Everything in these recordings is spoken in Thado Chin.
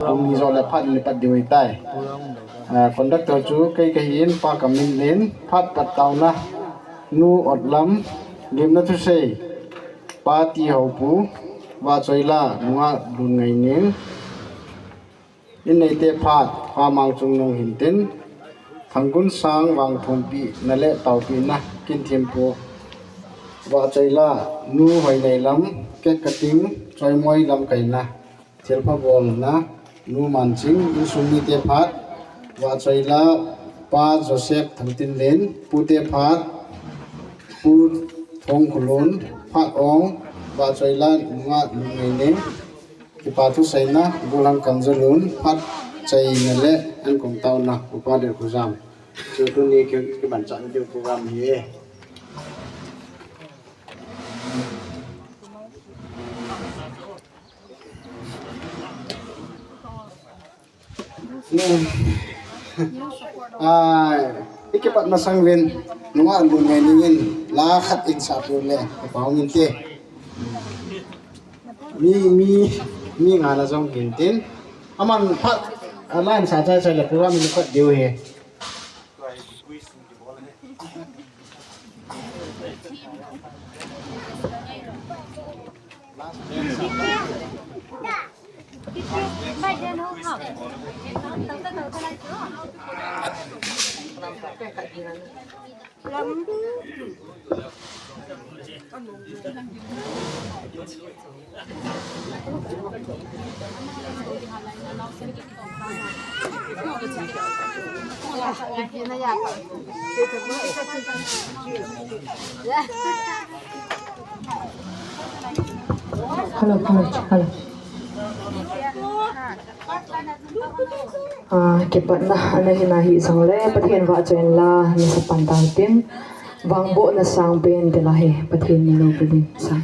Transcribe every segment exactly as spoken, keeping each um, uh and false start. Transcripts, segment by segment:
Kum ni jo le phat le pat diu ahitai. Ah, conductor chu kei kahin, Pa Kaminlen, phat pat taona, Nu Otlam, gimna thusei, Pa Tihopu, Vahchoila, Nungah Lunngaineng, Inneite phat, Pa Mangchungnung hintin, Thanggunsang vangthumpina le taopina, Kinthempu, Vahchoila, Nu Hoineilam, Kekkating, Choimoi lamkaina, thilpha bolna, Nu Manching, insung mite phat, Vahchoila, Pa Joseph Thangtinlen, pute phat, Pu Thongkhulun, phat ong, Vahchoila, Nungah Lunngaineng, kipa thuseina, Golhang Kamjalun, phat chaina le ankong taona, Upa Lerkhojam. Chu tuni ki, kimanchah na diu program hi e. Ai, i kipat masang uvin, Nungah Lunngaineng in la khat in sah peh le, ka pau ngin te. Mi, mi, mi nga na jong ngin tin. Aman phat, a la in sa chai chai le program in pat diu hi. Hello, hello, hello. Ah, kipatna ana hina hih jongle, Pathen vahchoi inlang, nasa pan tau hitin, vangbohna sangpen tila hi, Pathen min loupi ding sa.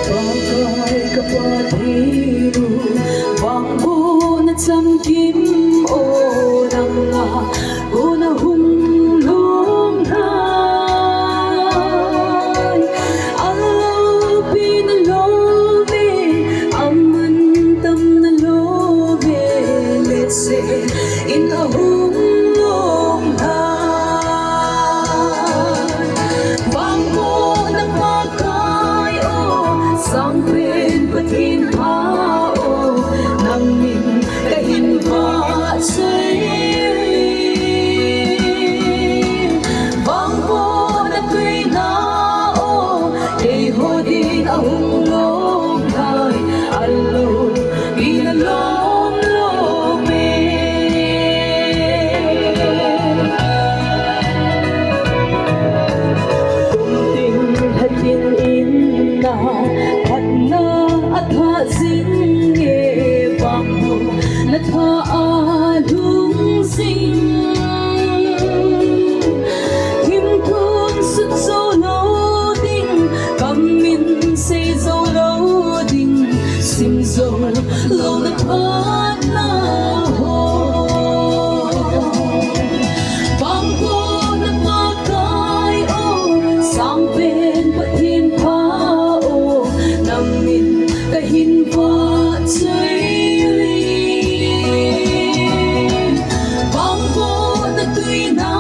Pakai ka Pathen u, vangbohna chamkim o nang a, kona hung lom nai. Alopi na lom e, aman tam na lom e, letse in ahung lom nai. Vangbohna Pakai o, sangpen Pathen pha o, nang min kahin vahchoi. Vangbohna tuina o, keiho din ahung lom nai, alopi na lom lom e. Kum tin lha tin in na, phatna atha jing e, vangbohna tha alhung jing. Thim thun sut jou lou ding, kam min sei jou lou ding, sim jou lou na phatna ho. Vangbohna Pakai o, sangpen Pathen pha o, nang min kahin vahchoi. Vangbohna tuina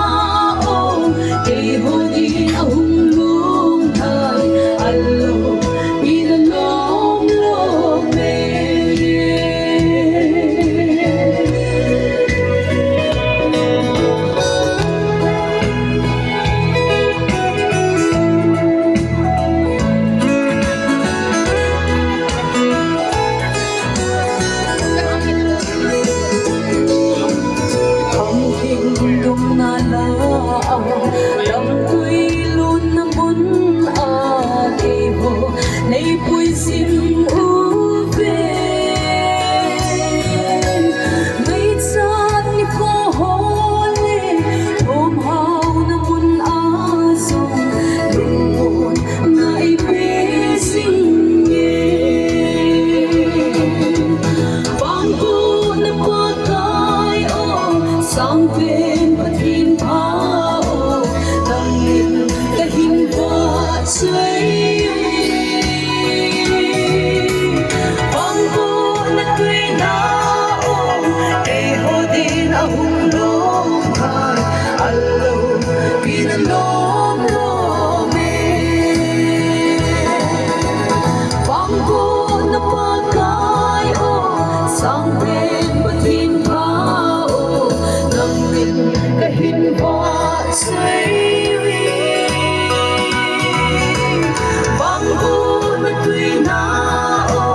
o, keiho din ahung lom nai, alopi na lom lom e. Ahung lom thei, alo, pina lom lom e. Pangko na Pakai o, sangpen Pathen pa o, nangin kahin vahchoi uve. Pangko na tuina o,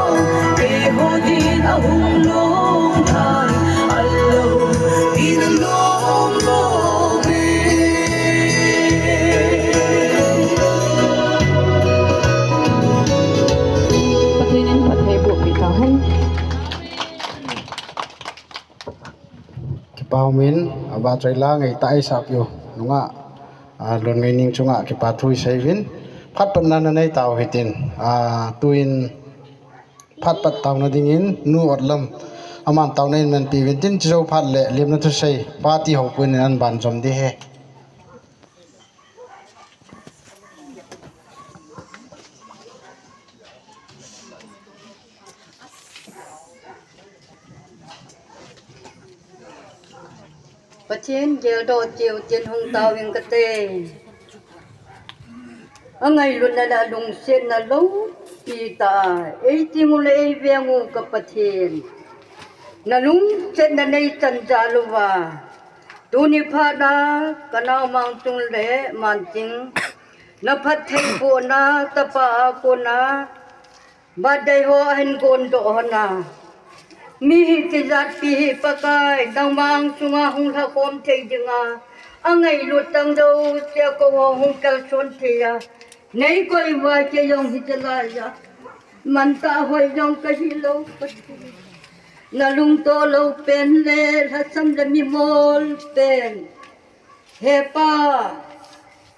keiho din ahung lom thei, alo, pina lom lom e. Pathen in phatthei boh peh tauhen. Kipa umin, a, vahchoi la ngeitah a eisah piu nungah, a, Lungngaining chunga kipa thu isei uvin, phat patna nanei tau hitin, a, tuin phat pat tauna dingin Nu Otlam, aman tauna in manpi uvin tin, chujou phat le lemna thusei pa ti houpu in an banjom ding ahi. Pathen geldoh cheh u tin hung tao ing kate. Angailutna le alungsetna loupi tah a eiding u le eiveng u ka Pathen, nalungsetna neichan jal uva, tuni phat a kanao Mangchung le Manching na phattheibohna tapa a kona birthday ho ahin gondoh hon a, mi hi tijatpi hi Pakai, nangma angsunga hung lhakhom thei dinga angailut tang jouse a keiho hung kalson thei a neikoi uva, kei jong hiche laiya mantah hoi jong kahilou Pathen, nalungtoh lou pen le lhasam le mimol pen, He Pa,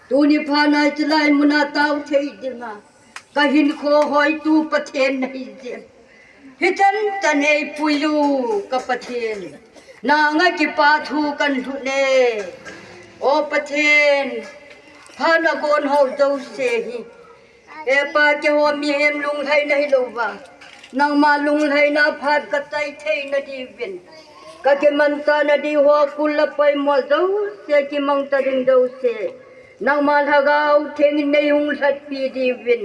tuni phat a hiche lai muna tao thei dinga kahinkho hoitu Pathen nahi jeh in, hichan chan eipui u ka Pathen, nanga kipa thu kahin lhut e. O Pathen, phat a gon ho jouse hi, He Pa, keiho mihem lunglhaina hilouva, nangma lunglhaina phat kachai theina diuvin, kakimanchahna diu ho, kul le poimo jouse, kimangcha ding jouse, nangma Lhagao Theng in neihung lhatpi diuvin,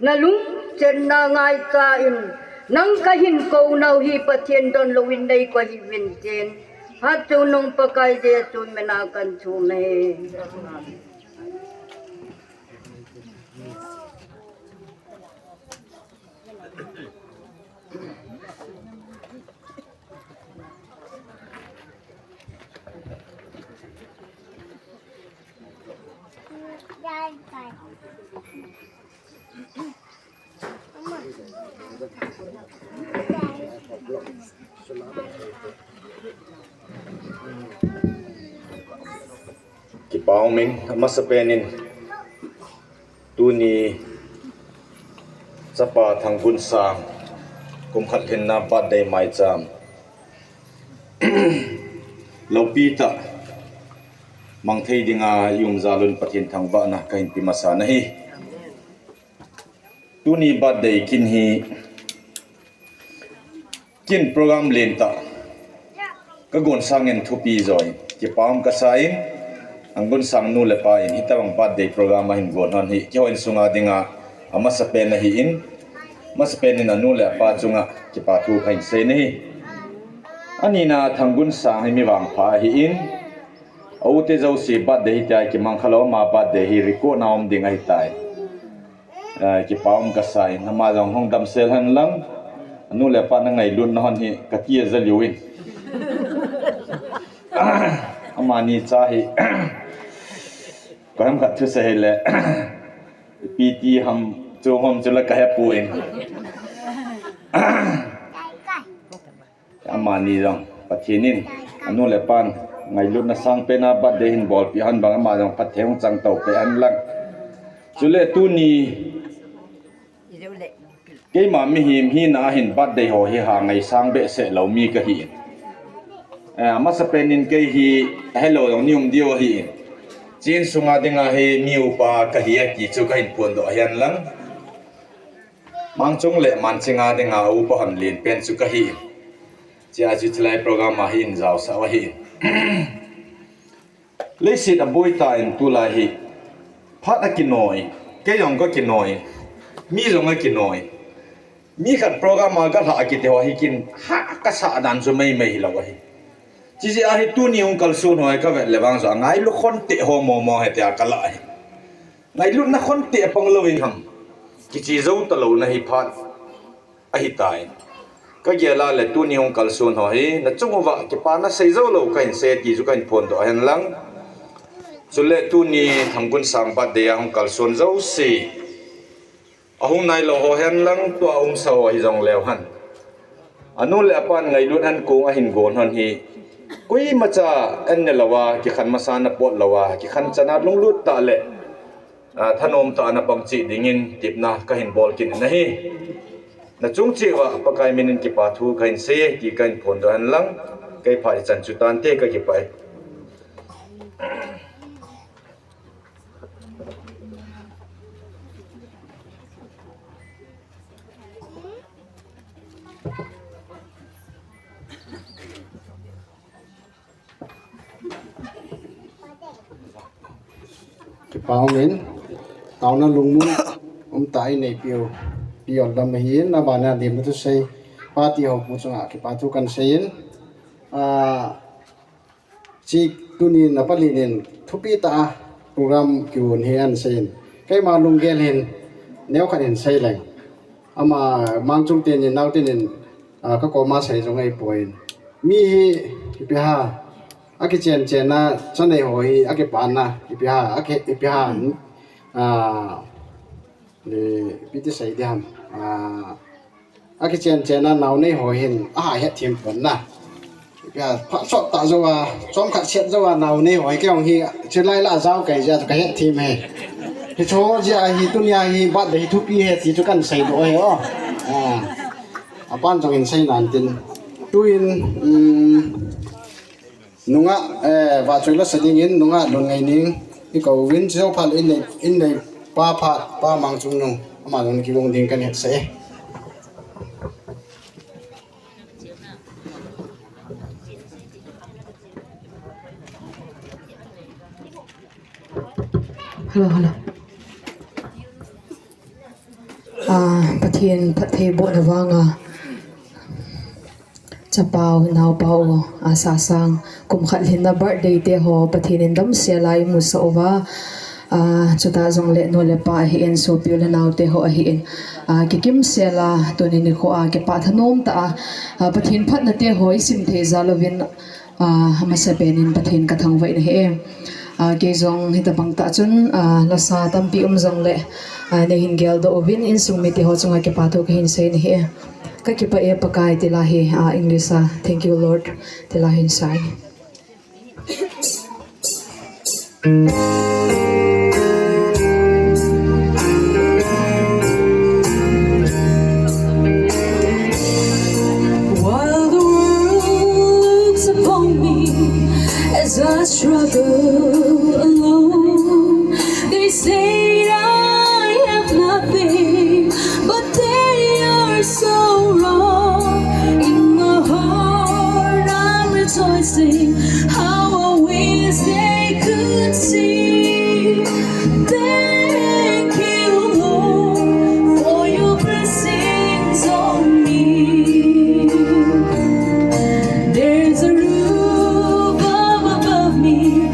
nalungchenna ngaicha in, nang kahin kou nau hi Pathen donlouvin neikoi hih uvin tin, hatchungnung Pakai Jesu mina kahin thum e. Kipa umin, amasapen in tuni chapa Thanggunsang kum khat lhinna birthday maicham loupi tah mang thei dinga i um jal un Pathen thangvahna kahin pe masa nahi. Tuni birthday kin hi kin program lentah kagon sangin thupi joi kipa um kasa in, Thanggunsang nu le pa in hitabang birthday program ahin gon hon hi keiho insunga dinga amasapen ahin, amasapen in anu le apa chunga kipa thu kahin sei nahi. Anina, Thanggunsang hi mi vangpha ahin, a u te jouse birthday hitia kimang khalou, ama birthday hi record na um ding ahitai. Eh, kipa um kasa in, ama jong hung damsel hen lang, anu le apa na ngailutna hon hi kati ajal uvin. Amani cha hi, koiham khat thusei hile, ipi ti ham, chu ham chu la kahepoi. Amani jong Pathen in anu le apan ngailutna sangpen a birthday hin bolpeh hon bang, ama jong phatthei hung chang toupeh hen lang. Chule tuni keima mihem hina a hin birthday ho hi ha ngaisang behseh lou mi kahin, eh, amasapen in kei hi ahelou jong nei um diu ahin, hiche insunga dinga hi mi upa kahi ati chu kahin phondoh ahi hen lang. Mangchung le Manching a dinga upa hon lenpen chu kahin, Chia chu chulai program a hi in jaosah u ahi. Leiset aboi tan tulai hi phat akinoi, kei jong kakinoi, mi jong akinoi. Mi khat program a galhah kiti ho hi kin ha kasah dan chu meimei hilou ahi. Chijeh a hi tuni hung kalson ho hi kavet le vang chu angailu khonte ho momo hi tia kalah ahi. Ngailutna khonte pang louvin ham, kiche jou talouna hi phat ahitai. Kagel a le tuni hung kalson ho hi nachung uva kipana sei jou lou kahin sei ti chu kahin phondoh hen lang. Chule tuni Thanggunsang birthday a hung kalson jouse, ahung nailou ho hen lang, tua umsa ho hijong leu hen, anu le apan ngailut hen kong ahin gon hon hi, koimacha an ne louva, kikhen masana pot louva, kikhen chana lunglut tah le, a, thanom tah a napang cheh dingin tepna kahin bol kit in ahi. Nachung cheh uva Pakai min in kipa thu kahin sei e ti kahin phondoh hen lang, kei phat ichan chu tante, kakipah e. Kipa umin, taona lungmong umtah a ineipiu, Pi Oldam ahin, abana lim na thusei, party ho pu chunga kipa thu kahin sei in, a, Chi tunin apalin in thupi tah a program kihon hi ahin seiyin. Keima lunggel hin neokhat hin seileng. Ama Mangchung tenin, nao tenin, a, kakoma sei jong ahipoi. Mi hi, ipi ham, akichen chen a, chanei ho hi, akipana, ipi ham, aki, ipi ham, a, le, ipi ti sei ding ham, a, akichen chen a naonei ho hin, aha hetthem pon na. Ipi ham, phat sot tah jou a, chomkhat set jou a naonei ho hi, kei jong hi, chulai lah a jao kei jeh a chu kahetthem e. Hicho jeh a hi, tunia hi, birthday hi thupi e, ti chu kahin seidoh e o. A, apan jong hin sei nan tin. Tuin, um, Nungah, eh, vahchoi la sa dingin, nungah Lungngaining, ikou uvin, chujou phat le innei, inneipa phat, Pa Mangchungnung, ama jong kigong ding kahin hetsah e. Hello, hello. Ah, Pathen phattheibohna vanga, chapau, naopau, a, Sasang, kum khat lhinna birthday te ho, Pathen in damsel a imusah uva, a, chuta jongle nu le pa ahin, sopi u le nao te ho ahin, a, kikimsel a, tuni nikho a, kipah thanom tah a, a, Pathen phatna te ho isim thei jal uvin, a, amasapen in Pathen kathangvah in ahi e. A, kei jong hitabang tah chun, a, lasa tampi um jongle, a, neihin geldoh uvin insung mite ho chunga kipathu kahin sei in ahi e. Kakipah e Pakai ti la hi, a, English a, "Thank you, Lord," ti la hin sa e. While the world looks upon me as I struggle alone, they say I have nothing, but they are so wrong. In my heart, I'm rejoicing. How I wish they could see. Thank you, Lord, for your blessings on me. There's a roof up above me.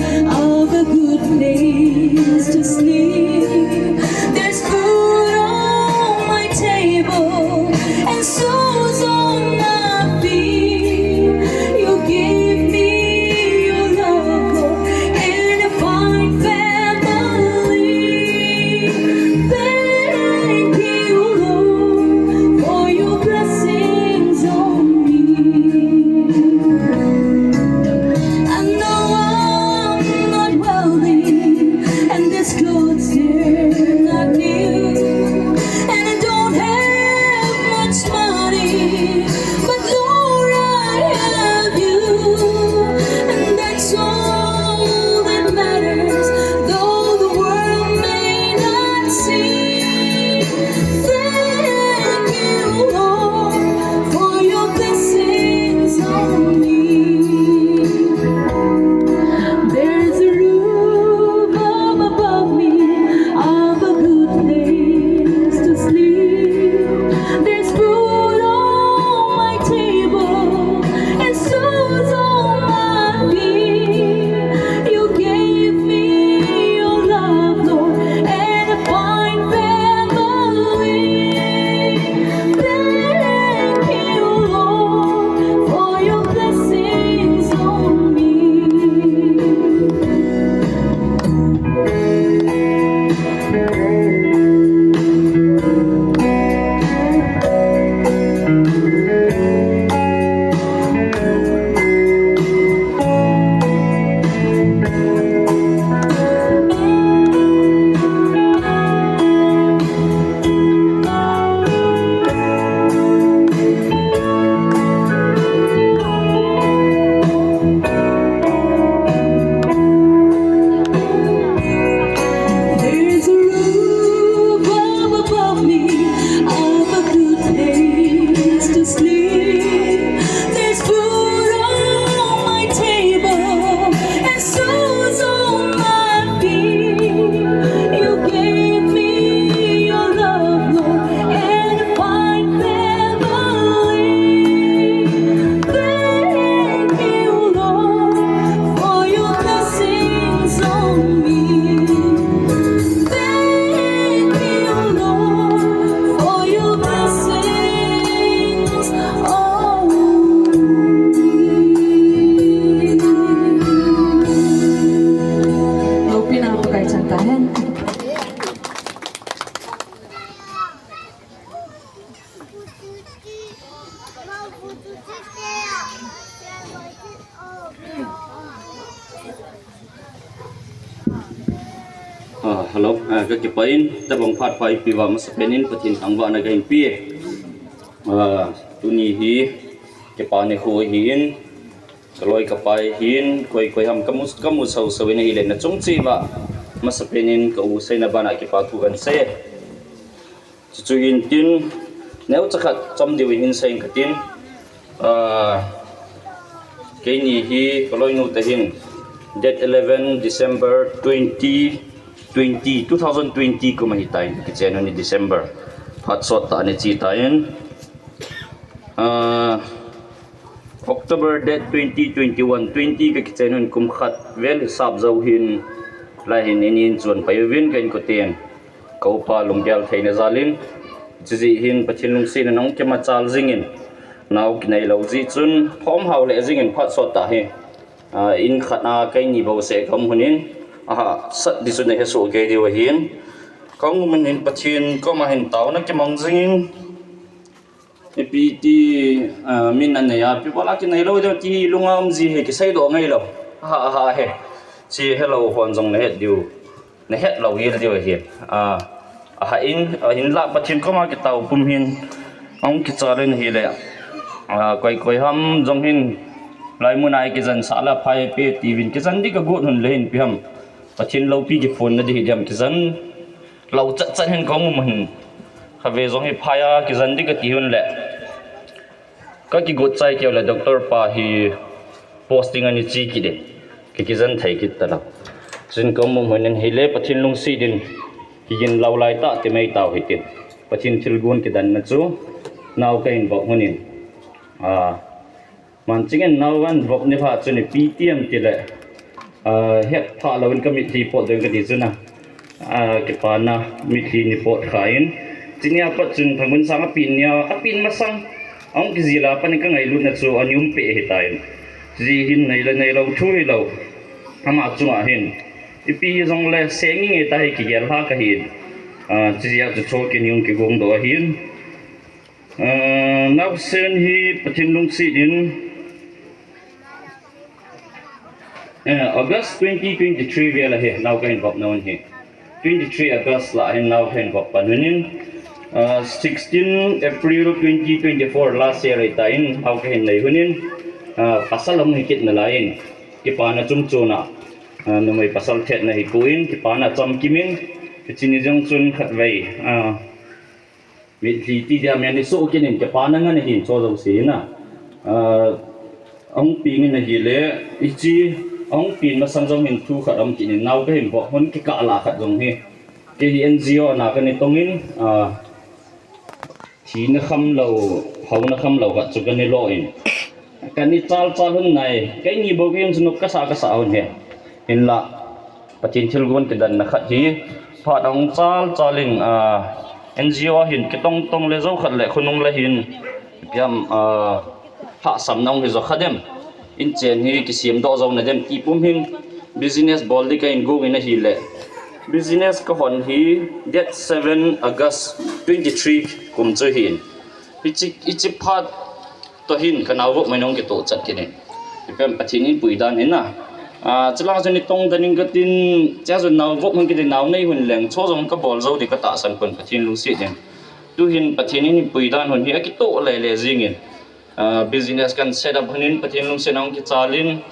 Ah, hello. Ah, ka kipah in, tabang phat pha ipi uva masapen in Pathen thangvahna kahin pe. Ah, tuni hi kipana nikho ahin, ka loi ka pai hin, koi koi ham ka mu, ka mu sau sau in ahile, na chung cheh uva masapen in ka u Seina bana kipa thu kahin sei. Chuchu hin tin, neocha khat chom diu hin sei inge katin. Ah, keini hi ka loinu te hin date eleven December twenty twenty, two thousand twenty kum ahitai, kichen u ni December phat sot tah ni chi tan. Ah, October date twenty, twenty-one, twenty ka kichen un kum khat vel hisap jou hin, lai hin in in chun pai uvin ka inkoten. Ka upa lunggel theina jal in, chujeh hin Pathen lungsetna in ahung kimachal jing in, nao kinei lou jeh chun, thom hao le jing in phat sot tah hi. Ah, in khat a keini bou seh ka um hun in, ahahsat di chu na he soh kei diu ahin. Ka um hun in Pathen koma hin taona kimang jing in, ipi ti, ah, min anei a, ipi bola kinei lou ding ti hi lunga um ji hi kisei doh ngai lou. Aha, aha, he. Chi helou hon jong na het diu. Na het lou hi diu hi. Ah, aha in, ah, hinlah Pathen koma kitao pum hin. Ahung kichal in ahile. Ah, koi koi ham jong hin. Lai mun a kijen sah la phai pe ti uvin kijen di ka got hun le hin ipi ham. Pathen loupi kiphon na di hi diam kijen. Lou chat chat hin ka um hun. Kave jong hi phai a kijen di kati hun le. Ka kigot chai keu le doctor pa hi posting ani chi kit e. Ka kijen thei kit talou. Chun ka um hun in ahile Pathen lungset in kigin lou lai tah ti mai tau hitin. Pathen thilgon kidanna chu nao kahin vop hun in. Ah, Man chingin nao kahin vop ni phat chun ipi ti ham tile, ah, het phah louvin ka mitlhi pot ding kati chun a, ah, kipana mitlhi ni pot kha in. Chunia pat chun Thangbun sang apen nia, apen masang. Ahung kijil a pat in ka ngailutna chu ani um peh ahitan. Ji hin nei le nei lou thu hilou. Ama chunga hin. Ipi hijongle seng nge ta hi kigel lha kahin. Ah, chujeh a chu chol kini hung kigong doh ahin. Ah, naosen hi Pathen lungset in, eh, August twenty twenty-three vel a hi nao kahin vop na hun hi. Twenty-three August lah a hin nao kahin vop pan hun in, ah, sixteen April twenty twenty-four last year ahitan nao kahin nei hun in, ah, pasal ahung hi kit nalai in, kipana chungchon a, ah, numei pasal thetna hi kon, kipana chamkim in, kichini jong chun khatvei, ah, Mitlhi ti dia men isoh kit in kipana ngen ahin cho jouse hin a. Ah, ahung peng in ahile, hiche, ahung pen masang jong hin thu khat um kit in nao kahin vop hun kikah lah khat jong hi. Kei hi N G O a na kana tong in, ah, thina kham lou, hauna kham lou khat chu kana lo in. Kana chal chal hun nai, keini bou kei jong chu nop kasa kasa hun hi. Hinlah, Pathen thilgon kidanna khat hi, phat ahung chal chal in, ah, N G O a hin kitong tong le jou khat le khonung le hin, ipi ham, ah, hahsam na hung hi jo kha dem. Inchen hi kisem doh jou na dem ti pum hin, business bol di kahin gong in ahile. Business kahon hi date seven August twenty-three kum chu hin. Hiche, hiche phat toh hin ka nao vop mai nung kitoh chat kit in. Ipi ham Pathen in puidan hin a. Ah, chulai chun itong dan in katin, chulai chun nao vop hun kiti nao nei hun leng, cho jong kabol jou di katahsan pon Pathen lungset in. Tu hin Pathen in puidan hun hi akitoh lele jing in. Ah, business kan set up hun in Pathen lungset in ahung kichal in.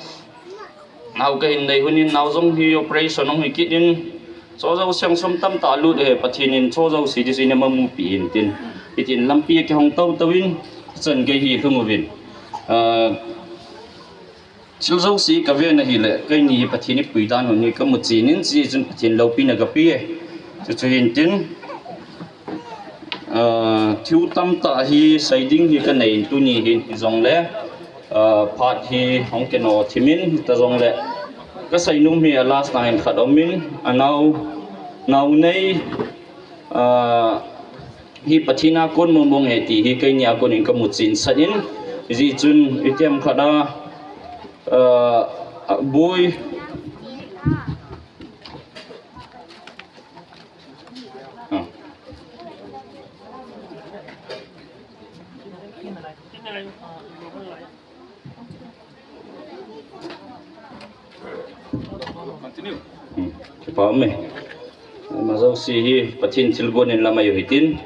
Nao kahin nei hun in nao jong hi operation ahung hi kit in, cho jouse sum tamtah lut e, Pathen in cho jouse di chu in amamu pi in tin. Hitin lampi akihong tou tou in, chan kei hi lhung uvin. Ah, thil jouse kave na hile, keini hi Pathen in puidan hun hi kamu chen in, chuche chun Pathen loupina kape e. Chuchu hin tin, ah, thu tamtah hi sei ding hi kanei in tuni hin hijongle, ah, phat hi hung kino thim in, hita jongle. Kasei nom hi a last na hin khat um in, anao, nao nei, ah, hi Pathen a kon mong mong e ti hi keini a kon in kamu chen sat in, hijeh chun item khat a, ah, boi, ah. Continue. Hmm. Kipa um e. Ama jouse hi Pathen thilgon in lam ahiu hitin,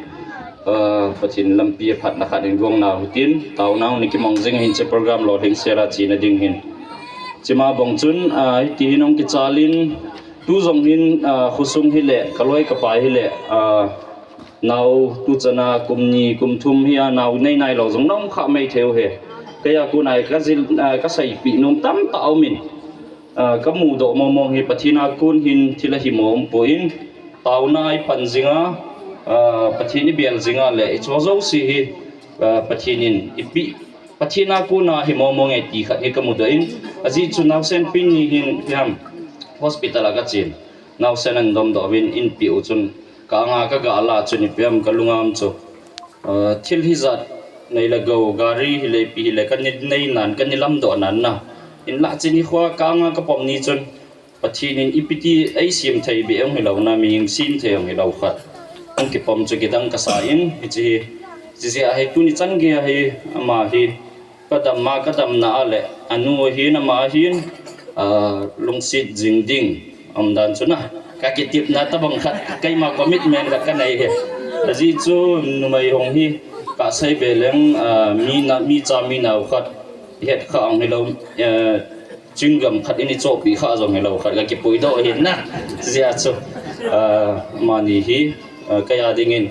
ah, Pathen lampi aphatna khat in gong nau hitin, taonau ni kimong jing hin hiche program lolhing sela chena ding hin. Chima bang chun, ah, hiti hin hung kichalin, tu jong hin, ah, khosung hile, kaloi kapai hile, ah, nao tu chana kum ni, kum thum hi a nao nei nailou jong na um kha mai thei u hi. Kei a kon a hi ka jil, ah, ka seipeh nom tamtah aumin. Ah, ka mudoh mong mong hi Pathen a kon hin thil ahi mong poi, taona a i pan jinga, ah, Pathen i bel jinga le i cho jouse hi, ah, Pathen in i peh, Pathen a kon a hi mong mong e ti khat hi ka mudoh in, ajeh chu naosen pen ni hin hiam hospital a ka chen. Naosen an domdoh uvin in peh u chun ka anga ka ga la chun ipi ham ka lungam chu. Ah, thil hijat nei le gou, gari hile ipi hile ka ni nei nan, ka ni lamdoh nan na. Inlah chun nikho a ka anga ka pom ni chun Pathen in ipi ti ei sem thei beh hung hilou na, mihem sem thei hung hilou khat. Hung kipom chu kidang kasa in, hiche hi, hiche jeh a hi tuni chan gei a hi, ama hi, ka dam ma, ka damna a le, anu ahin, ama ahin, ah, lungset jing ding, um dan chu na. Ka kitepna tabang khat, keima commitment khat ka nei hi. Ajeh chu numei hung hi, ka sei be leng, ah, mi na, mi cha mi nao khat, het kha hung hilou, eh, chewing gum khat in i chohpeh kha jong hilou khat ka kipuidoh ahin na. Jeh a chu, ah, amani hi, ah, kei a dingin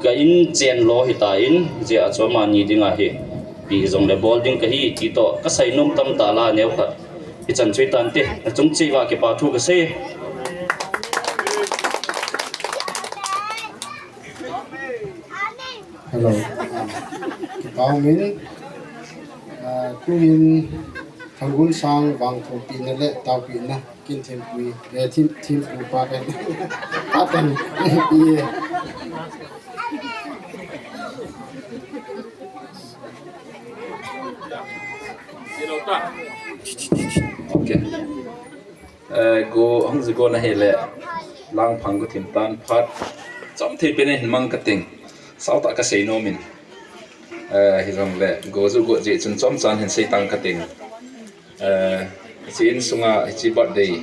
ka inchen lo hitan, jeh a chu amani dinga hi ipi hijongle bol ding kahi ti toh ka seinom tamtah la neo khat. Hichan chu hitante, nachung cheh uva kipa thu kasei. Hello. Kipa um in, ah, tuin Thangun Sang vangthompina le taopehna kin thempui, eh, them, thempu pa kan, pa kan, eh. Okay. Eh, go hung ji go na hile, langphang go thim tan phat. Chomthei pen in hin mang kating. Sautah ka seinom in. Eh, hijongle, go ju go ji chun chomchan hin sei tang kating. Eh, hiche insunga, hiche birthday,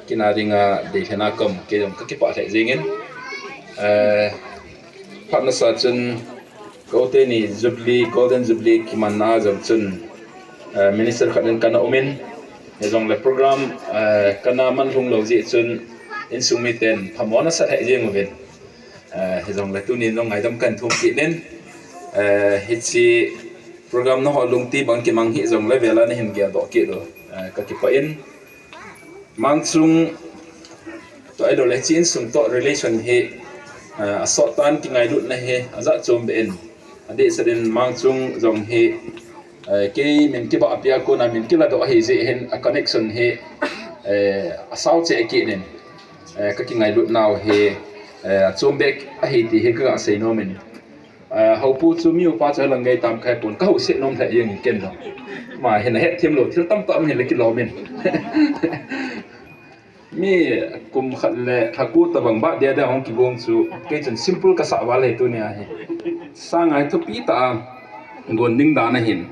kina dinga, dei lhena kom, kei jong ka kipah lheh jingin. Eh, phat nasa chun, Kote ni Jubilee, Golden Jubilee kimanna jong chun, eh, minister khat in kana umin, hijongle program, eh, kana man lhung lou jeh chun insung miten phamona sa thei jeng uvin. Eh, hijongle tunin jong ngaidam kan thum kit in, eh, hiche program naho lungti bang kimang hijongle vela nahin geldoh kit u, eh, ka kipah in. Mangchung toh ahilouleh hiche insung toh relation hi, ah, asot tan kingailutna hi ajat chom beh in. Adehset in Mangchung jong hi, eh, kei min kibahpi a kona min kiladoh ahi jeh hin a connection hi, eh, asao cheh kit in, eh, ka kingailut nau hi, eh, achom beh ahi ti hi ka ga seinom in. Ah, Hopu chu mi upa chu lang gei tam khai pon, ka houset nom lheh jeng in ken jong. Ama hin ahet them lou, thil tamtah um hin le kilom in. Mi kum khat le lha ko tabang birthday dia hung kigong chu, kei chun simple ka sah val e tunia hi. Sanga hi thupi tah a gon ding dan ahin.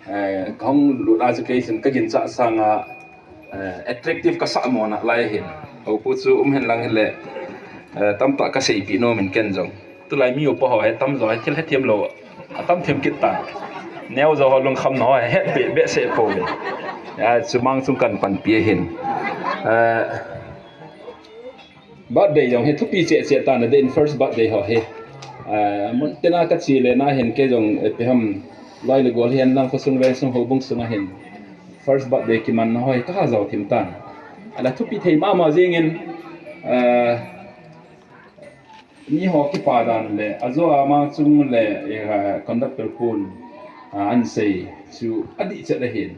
Eh, ka hung lut a chu kei chun ka ginchat sanga eh, attractive ka sah mona lai hin. Hopu chu um hen lang hile, eh, tamtah ka seipeh nom in ken jong. Tulai mi upa ho hi tamjo hi thil hethem lou. Atam them kit ta. Neo jo ho lungkham na ho hi het beh, behseh pou ve. Ya, chu Mangchung kan panpi hin. Eh, Birthday jong hi thupi cheh cheh tan, adeh in first birthday ho hi. Ah, mun tina ka che le na hin kei jong, eh, ipi ham loi le gol hihen lang khosung veng sung houbung sunga hin first birthday kimanna ho hi ka ha jao thim tan. Ala thupi thei mama jeng in, ah, mi ho kipa dan le, ajo a Mangchung le, eh, conductor pun, ah, an sei chu adih chet ahin.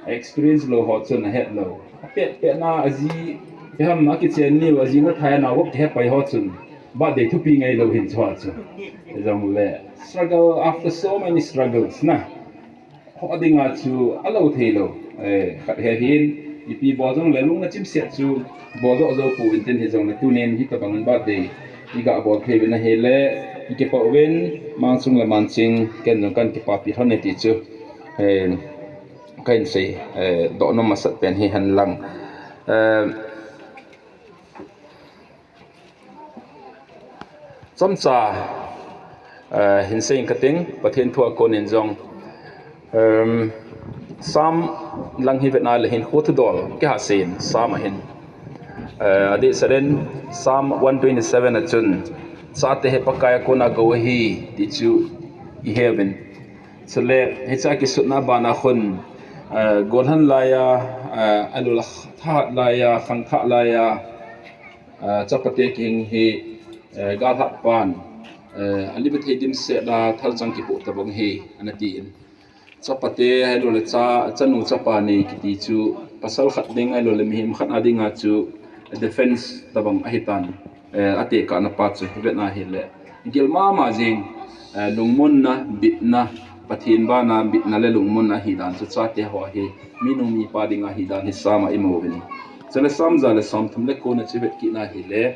A experience lou ho chun ahet lou. Apet pet na aji, ipi ham akichen niu aji na thai na wok he pai ho chun. Birthday thupi ngai lou hin chua chu. Jongle struggle after so many struggles na. Ho dinga chu alou thei lou. Eh, khat he hin, ipi bol jongle lung na chim set chu bol doh jou pou intin hijongle tunin hitabang birthday. I ga bol thei uvin ahile, i kipah uvin, Mangchung le Manching, ken jong kan kipapi lhon e ti chu. Eh, kahin sei, eh, doh nom masat pen hi hen lang. Eh, chomcha, eh, hin sei kating, Pathen thu a konin jong, em, Psalm lang hi vetna le hin khu thudol, kihasei in, Psalm a hin. Eh, adeh selen Psalm one twenty-seven a chun, chate hi Pakai a kona gou ahi, ti chu iheuvin. Chule, hiche kisutna bana khun, eh, golhang laiya, eh, alul thahat laiya, khangthah laiya, eh, chapate kihing hi, eh, galhat pan, eh, alim thei dimset a thalchang kipoh tabang hi, ana tin. Chapate, ahilouleh cha, chanu chapa nei kiti chu, pasal khat ding, ahilouleh mihem khat a dinga chu, defense tabang ahitan. Eh, atekahna pa chu, hi vetna hile. Gel mama jing, eh, lungmonna, bitna, Pathen bana, bitna le lungmonna hidan chu, chate ho hi, minu mipa dinga hidan hi Psalm a imu uvin. Chule Psalm ja le Psalm thum le kona chu vet kitna hile.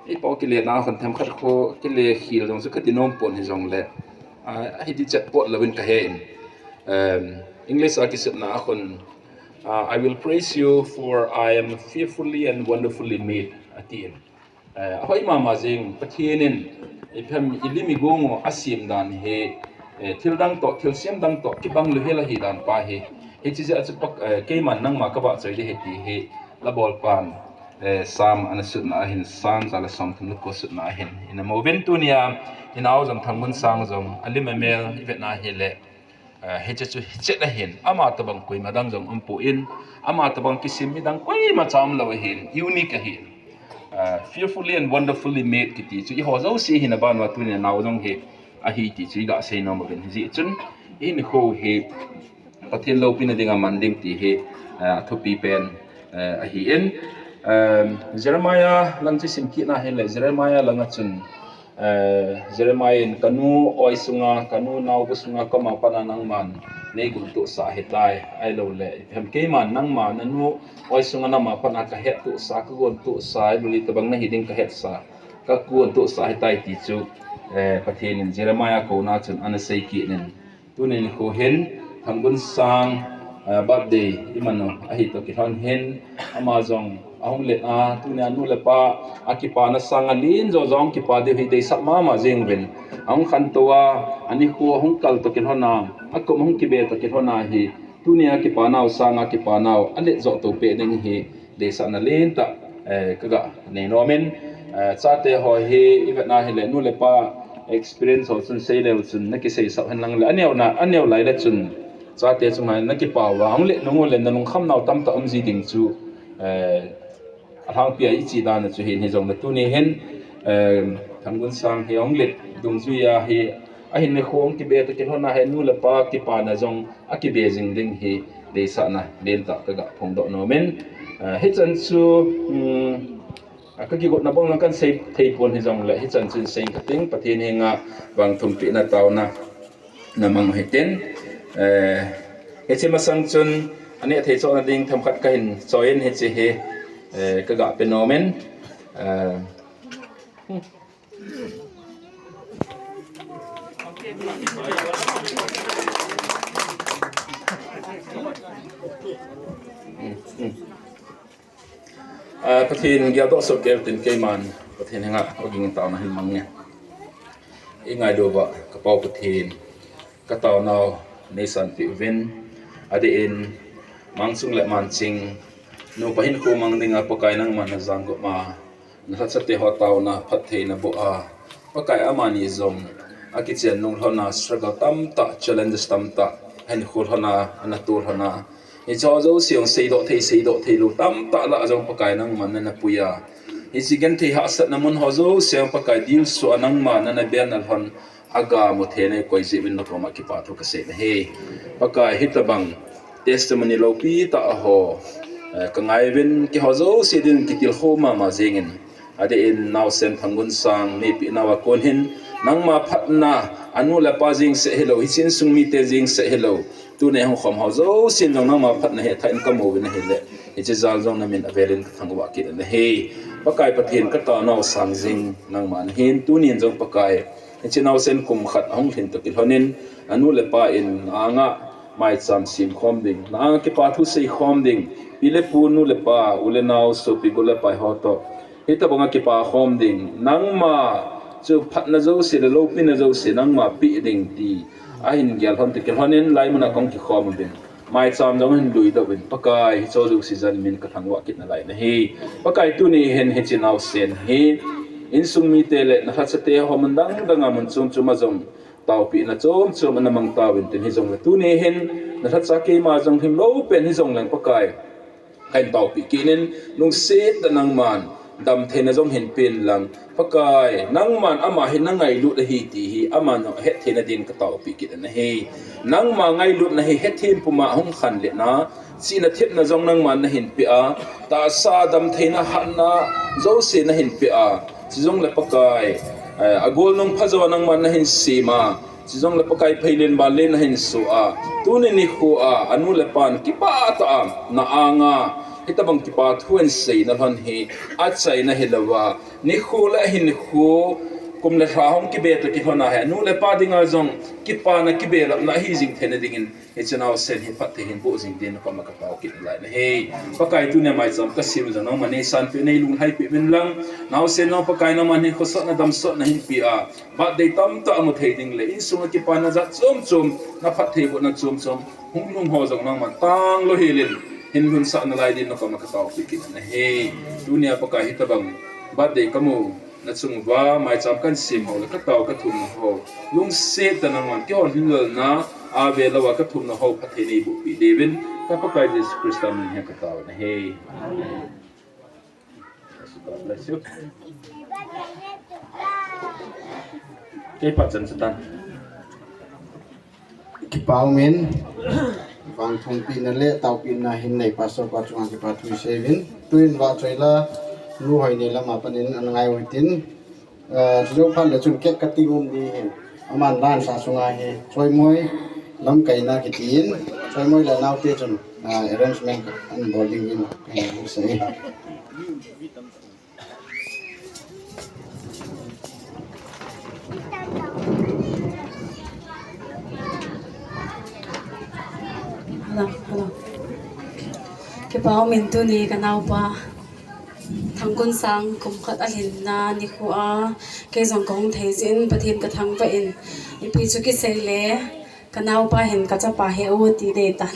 Ipi kile na khun themkhat khu, kile khel jong chu kati nom pon hijongle. Ah, hiti chet pot louvin kahen. Um, English a kisutna a khun, ah, "I will praise you, for I am fearfully and wonderfully made," atin. Eh, ahoi mama jing, Pathen in, ipi ham, ilim igong u asem dan hi, eh, thil dang toh, thilsem dang toh, kibang louhel ahi dan pa hi. Hiche jeh a chu Pak-, eh, keiman nangma kavahchoi ding ahi ti hi, labol pan, eh, Psalm ana sutna a hin, Psalm ja le Psalm thum le ko sutna a hin. Ina movin tunia, inao jong Thangmunsang jong, alim amel, ivetna hile. Eh, hiche chu, hiche na hin, ama tabang koima dang jong umpon, ama tabang kisem midang koima cha umlou ahin, unique ahin. Eh, fearfully and wonderfully made kiti chu, eiho jouse hina ban uva tunia nao jong hi, ahi ti chu, iga sei nom uvin hijeh chun, hinkho hi, Pathen loupina dinga man ding ti hi, eh, athupi pen, eh, ahin. Eh, Jeremiah lang chu sim kitna hile, Jeremiah langa chun, Eh, Jeremiah in, "Kanu oi sunga, kanu naobu sunga, koma pana nangman neigontohsah ahitai, ahilouleh, ipi ham keiman nangma nanu oi sunga nama pana kahettohsah, kagontohsah, ahilouleh tabang nahi ding kahetsa, kagontohsah ahitai," ti chu, eh, Pathen in Jeremiah kouna chun ana sei kit in. Tunin khu hin, Thangmunsang, eh, birthday iman u ahi toh kilhon hin, ama jong ahung let a, tunia nu le pa akipana sanga len jo jong kipa diu hi deisah mama jeng uvin. Ahung khantou a, anikho ahung kal toh kilhon a, akum ahung kibe toh kilhon a hi, tunia kipanau sanga kipanau alet jo to peh ding hi, deisahna lentah, eh, kaga nei nom in, eh, chate ho hi ivetna hile nu le pa experience ho chun seileu chun nakiseisah hen lang le, aneo na, aneo lai le chun chate chunga nakipah uva, ahung let nung u le nalungkham nau tamtah um ji ding chu, eh, alhangpi a ichi dan chu hin hijongle tuni hin, eh, Thangmunsang hi ahung let dungjui a hi, ahin nikho ahung kibe toh kilhon a hi nu le pa kipana jong akibe jing ding hi deisahna lentah kaga phongdoh nom in, eh, hichan chu, um, a, kakigotna bang lang kahin sei thei pon hijongle, hichan chun sei kating, Pathen henga vangthumpehna taona namang u hitin, eh, hiche masang chun aneh thei chohna ding themkhat kahin choi in hiche hi, eh, kaga pe nom in, eh, Ah, Pathen geldoh soh kei utin keiman, Pathen henga ogin taona hin mang nge. Ingailu uva, ka Pa u Pathen, ka taonau neisanpeh uvin, adeh in, Mangchung le Manching, nupa hinkho mang dinga Pakai nangman najang gop a, nalhachate ho taona phattheina boh a, Pakai amani jong akichen nung lhon a, struggle tamtah, challenges tamtah, hinkho lhon a, ana to lhon a, hiche ho jouse jong seidoh thei, seidoh thei lou tamtah lah a jong Pakai nangman nana pui a, hiche genthei hahsatna mun ho jouse jong Pakai dilsu a nangman nana belna lhon, aga mu thei nei koi jeh uvin nakoma kipa thu kasei nahi. Pakai hitabang testimony loupi tah ho, eh, kangai uvin, keiho jouse din kitilkhou mama jengin, adeh in naosen Thangmunsang neipeh nau a kon hin, nangma phatna, anu le apa jeng seh hilou, hiche insung mite jeng seh hilou, tuni hung khom ho jousen jong nangma phatna hetthah in kamu uvin ahile, hiche jal jong namin avelin kathangvah kit nahi. Pakai Pathen, ka taonau sang jing nangma nahin, tunin jong Pakai, hiche naosen kum khat ahung lhin toh kilhon in, anu le apa in anga Maicham sem khom ding, na anga kipa thu sei khom ding, pi le pu, nu le pa, u le nao, sopi, gol le pai ho toh, hitabanga kipa khom ding, nangma chu phatna jouse le loupina jouse nangma pe ding ti ahin gel lhon toh kilhonin hilai muna kahung kikhom uvin, maicham jong hin lui doh uvin, Pakai, hiche jouse jeh in min kathangvah kit nalai ahi. Pakai, tuni hin hiche naosen hi insung mite le nalhachate ho mun dang danga mun chom choma jong taopehna chom chom ana mang tauvin tin, hijongle tuni hin nalhacha keima jong lhinglou pen hijongleng Pakai, kahin taopeh kit in, lungset tah nangman damtheina jong hin pen lang, Pakai, nangman ama hi nangailut ahi ti hi aman jong ahet theina din kataopeh kit in ahi. Nangma ngailutna hi hethem puma ahung khanlet na, chihna thepna jong nangman nahin peh a, tahsa damtheina hatna jouse nahin peh a, chujongle Pakai, eh, agolnung phajo nangman nahin sem a, chujongle Pakai phailen vanlen nahin soh a, tuni nikho a anu le apan kipah tah a na anga hitabang kipa thu ahin seina lhon hi achaina hilouva, nikho le ahinkho, kum le lha hung kibe toh kilhon a hi anu le apa dinga jong kipana kibelapna ahi jing theina dingin, hiche naosen hi phatthei hin boh jing din nakoma katao kit nalai ahi. Pakai, tunia maicham kasem jong nangman neisanpeh, neilunglhaipeh uvin lang, naosen jong Pakai nangman hinkho sotna damsotna hinpeh a, birthday tamtah amu thei ding le insunga kipana jat chom chom, naphattheibohna chom chom hung lhung ho jong nangman tanglou helin hin lhunsah nalai din nakoma kataopeh kit ahi. Tunia Pakai, hitabang birthday kamu nachunguva maicham kahin sem ho le katao kathumna ho, lungset tah nangman kihoulim lelna a velouva kathumna ho phatthei neibohpeh diuvin, ka Pakai Jesu Christa min in katao ahi. God bless you. Kei pachan chatan. Kipa umin, vangthumpina le taopehna hin nei pastor pa chunga kipa thu isei uvin. Tuin vahchoila, Nu Hoinei lama panin ana ngai u hitin, eh, chujou phat le chun cake cutting um ding ahin. Aman dan sa sunga hi, Choimoi lamkaina kitin, Choimoi le anaote chun, ah, arrangement ana bol diuvin, eh, isei. Hello, hello. Kipa umin tuni kanaopa Thangkunsang kum khat alhinna nikho a, kei jong kahung thei jeh in Pathen kathangvah in, ipi chu kisei le, kanaopa hin kachapa he o ti dei tan.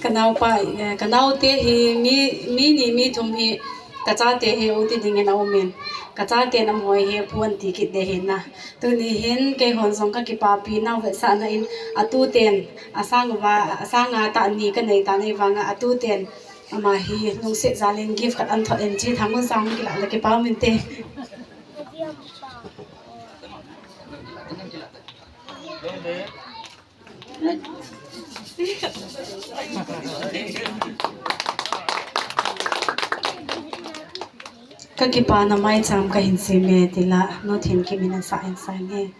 Kanaopa, eh, kanaote hi mi, mi ni mi thum hi kachate he o ti dingin aumin. Kachaten amaho he pu anti kit ding ahin na. Tuni hin keihon jong kakipapi nau vetsahna in atuten, asang uva, asanga tah ni kanei tan ahivanga atuten ama hi lungset jal in gift khat ahin thot in, hiche Thangkunsang kilah le kipa umin te. Kakipana maicham kahin sem e tila, Nu Thenkim in asah in sign e.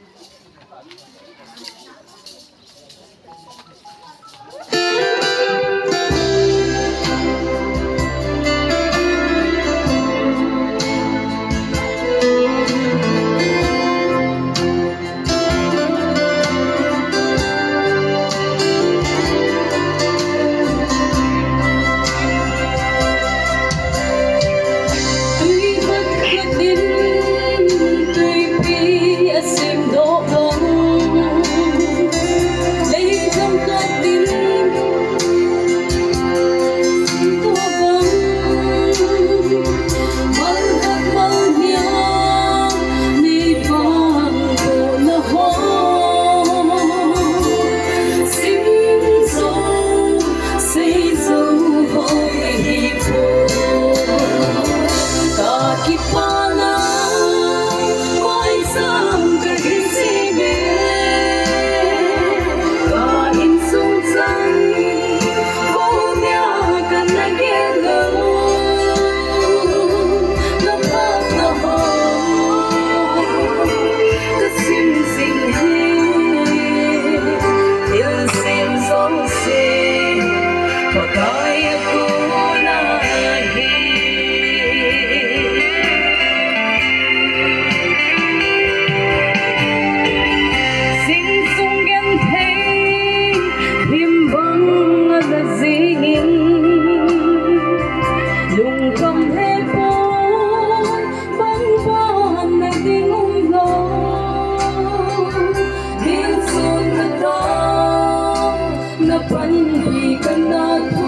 Panpi kana thu,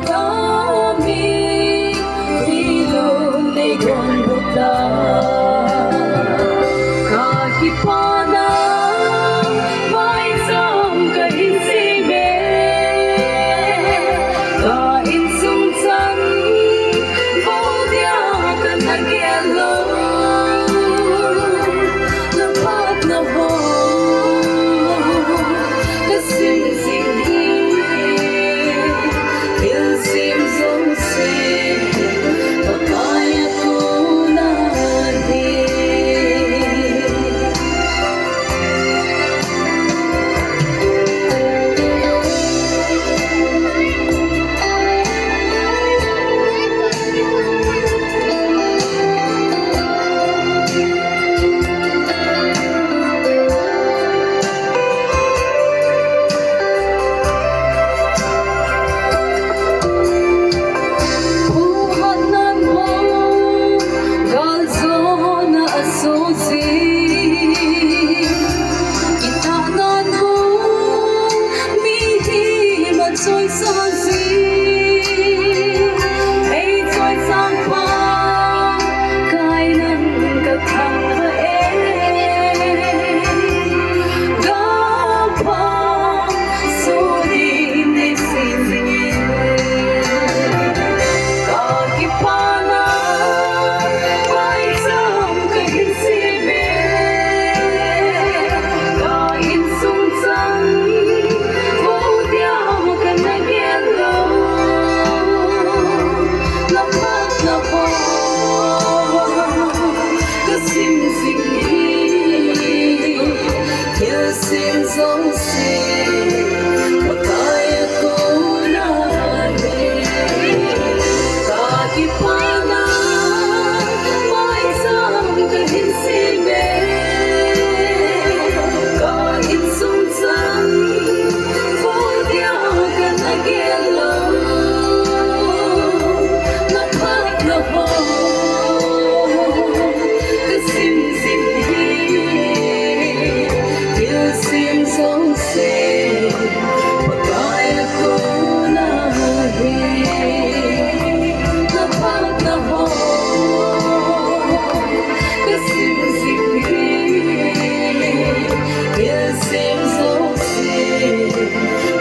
kami tilum nei gon buta, kakipana, vai sam kahin sime, ka insung chan, vo dia kana gel lou. Na phatna ho ka sim jing hi, thilsem jouse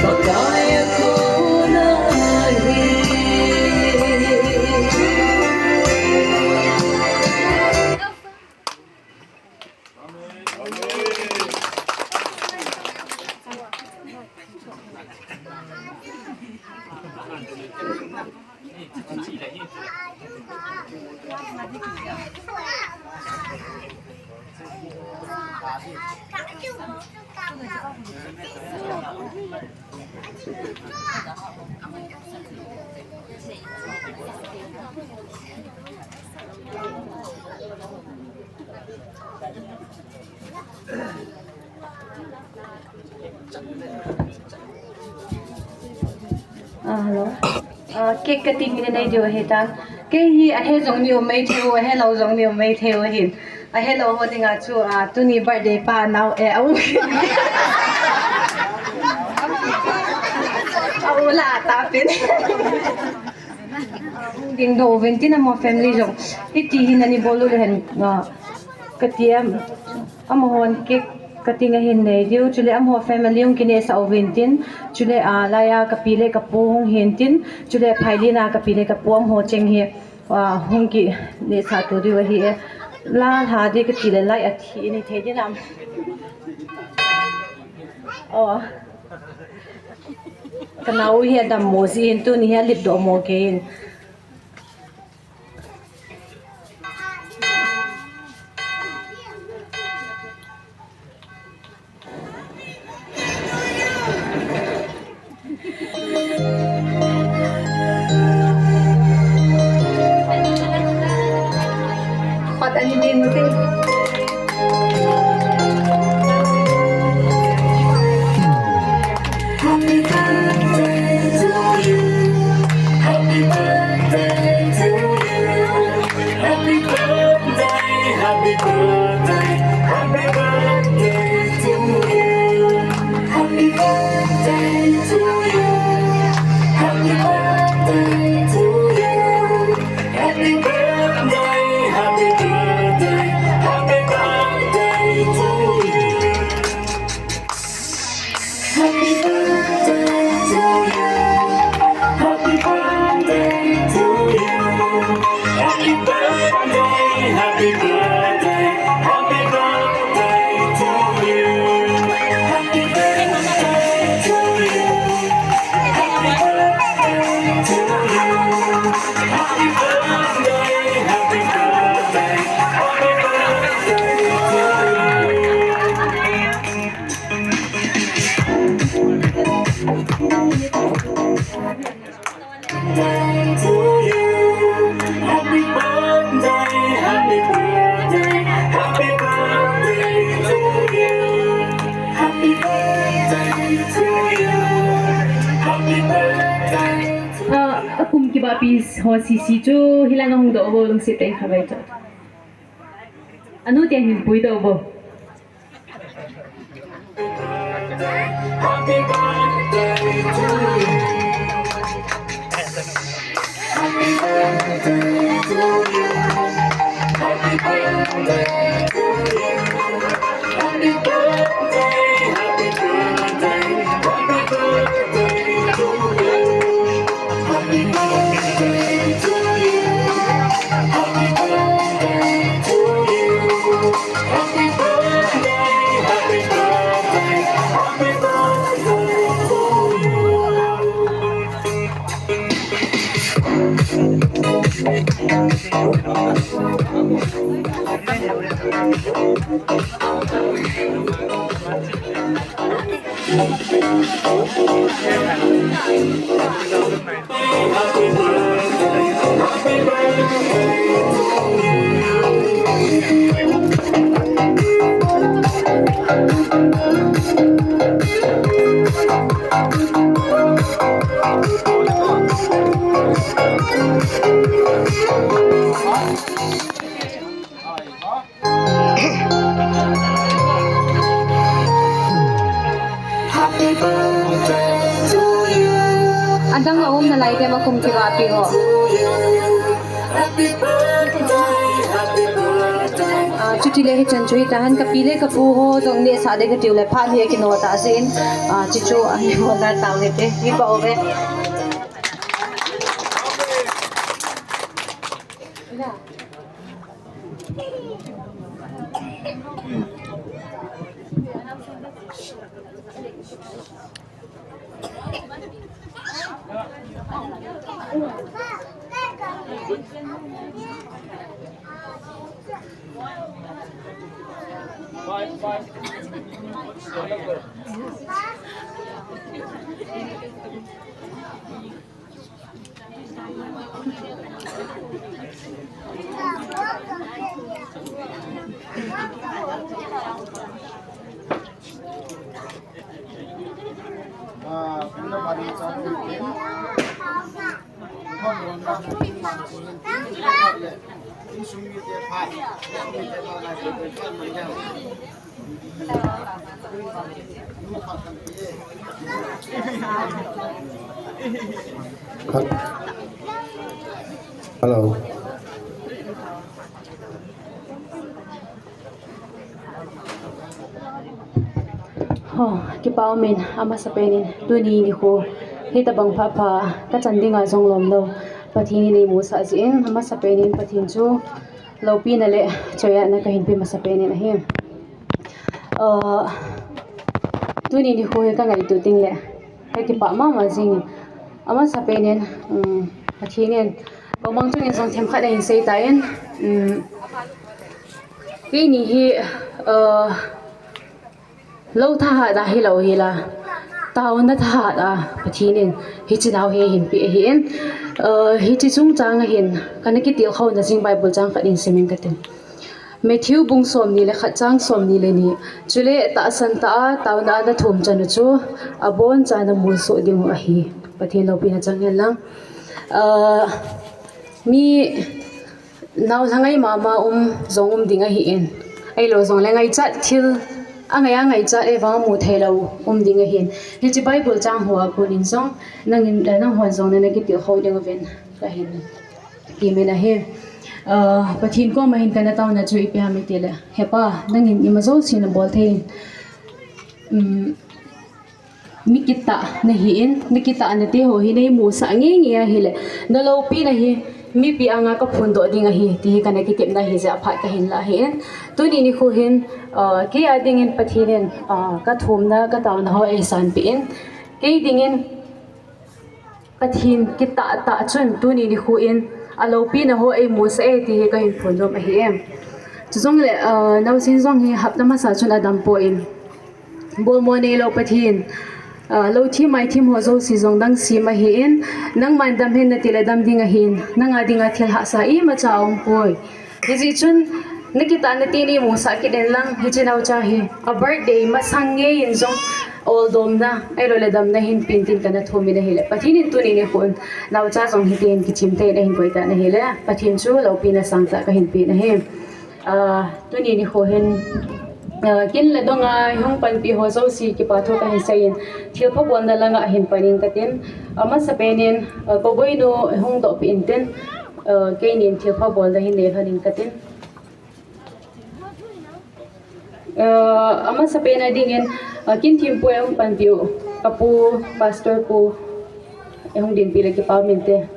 Pakai a kona hi. Ah, hello. Ah, cake cutting ni nei diu ahi ta. Kei hi ahe jong ni um mai thei u, ahe lou jong ni um mai thei u ahin. Ahe lou ho dinga chu, ah, tuni birthday pa nau, eh, au. Au la ta pin. Ding doh uvin tin amaho family jong. Hiti hin ana bol u le hen, ah, kati em. Amahon cake cutting ahin nei diu, chule amaho family hung kinehsah uvin tin, chule, ah, laiya kapi le kapu hung hin tin, chule phailin a kapi le kapu amaho cheng hi, ah, hung kinehsah to diu ahi e. La lha di kati le lai athi ni thei di nam. Oh. Ka nau hi adammo jin, tuni hi alet doh mo kei in. Khat ani ding te. Happy birthday to you. Happy birthday. birthday to you. Happy birthday, happy birthday, happy birthday to you. Happy birthday to you. Happy birthday to you. Ah, akum kibahpi ho sese chu hilanga hung doh uvo, lungset tah in khatvei chu. Anu te hin puidoh uvo. Happy birthday to you. Happy birthday to you. Happy birthday to you. Happy birthday, happy birthday, happy birthday to you. Happy birthday to you. Happy birthday to you. Happy birthday, happy birthday, happy birthday to you. Happy birthday to you. Adang a um nalai dem, akum kibahpi ho. Happy birthday, happy birthday. Ah, chuti le hichan chu hitahen, kapi le kapu ho jong nehsah ding katiu le phat hi akino tah jeh in. Ah, chuchu ahi ho dar tau hite. Hi pa ove. Hello. Ho, kipa umin, amasapen in, tuni nikho, hitabang phapha, kachan dinga jong lomlou Pathen in eimusah jeh in, amasapen in Pathen chu loupina le choiatna kahin pe masapen in ahi. Ah, tuni nikho hi kangaito teng le kakipah mama jing in, amasapen in, um, Pathen in, komang chunga jong themkhat ahin seitan, um, keini hi, ah, lou thahat a hilou hila, taona thahat a Pathen in hiche nao hi eihin pe ahin, ah, hiche chungchang a hin kana kitilkhouna jing Bible chang khat in simin kate. Matthew bung somni le khat chang somni le ni. Chule tahsan tah a taona a nathum chan u chu abonchan namulsoh diu ahi. Pathen loupina chang hen lang. Ah, mi nao lhangai mama um jong um ding ahin, ahilou jongle ngaichat thil, angai angaichat e vang amu theilou um ding ahin. Hiche Bible chang hoa konin jong nangin, eh, nanghon jong nana kitilkhou diuvin kahin kimin ahi. Ah, Pathen koma hin kana taona chu ipi ham itile, He Pa, nangin ima jouse nabol thei in, um, mi kitah nahin, mi kitah nate ho hi neimusah ngeingei ahile, naloupina hi mipi anga kaphondoh ding ahi, ti hi kana kitepna ahi jeh a phat kahin la ahin. Tuni nikho hin, ah, kei a dingin Pathen in, ah, kathumna, kataona ho eisanpeh in, kei dingin Pathen kitah tah chun tuni nikho in aloupina ho eimusah e ti hi kahin phondoh ahi em. Chujongle, ah, naosen jong hi hapta masa chun adam poi. Bolmo neilou Pathen, Ah, lou thim mai thim ho jouse jong dang sim ahin, nangman dam hen nati le dam ding ahin, nanga dinga thil hahsa imacha aumpoi. Hijeh chun, nakitahna teni musah kit in lang, hiche naocha hi, a birthday masang ngeiyin jong, oldomna, ahilouleh damna hinpen tin kana thumin ahile. Pathen in tuni nikho in, naocha jong hiti hin kichim thei in ahin koi tan ahile. Pathen chu loupina sangtah kahin pen ahi. Ah, tuni nikho hin, ah, kin le donga hung panpi ho jouse kipa thu kahin seiyin, thilpha bolna langa hin pan ing katin, amasapen in, ah, Kaboinu hung dohpeh intin, ah, keinin thilpha bolna hin nei lhon ing katin. Ah, amasapen a dingin, ah, kin thempu hung panpiu, kapu, pastor pu, hung dinpi le kipa um inte.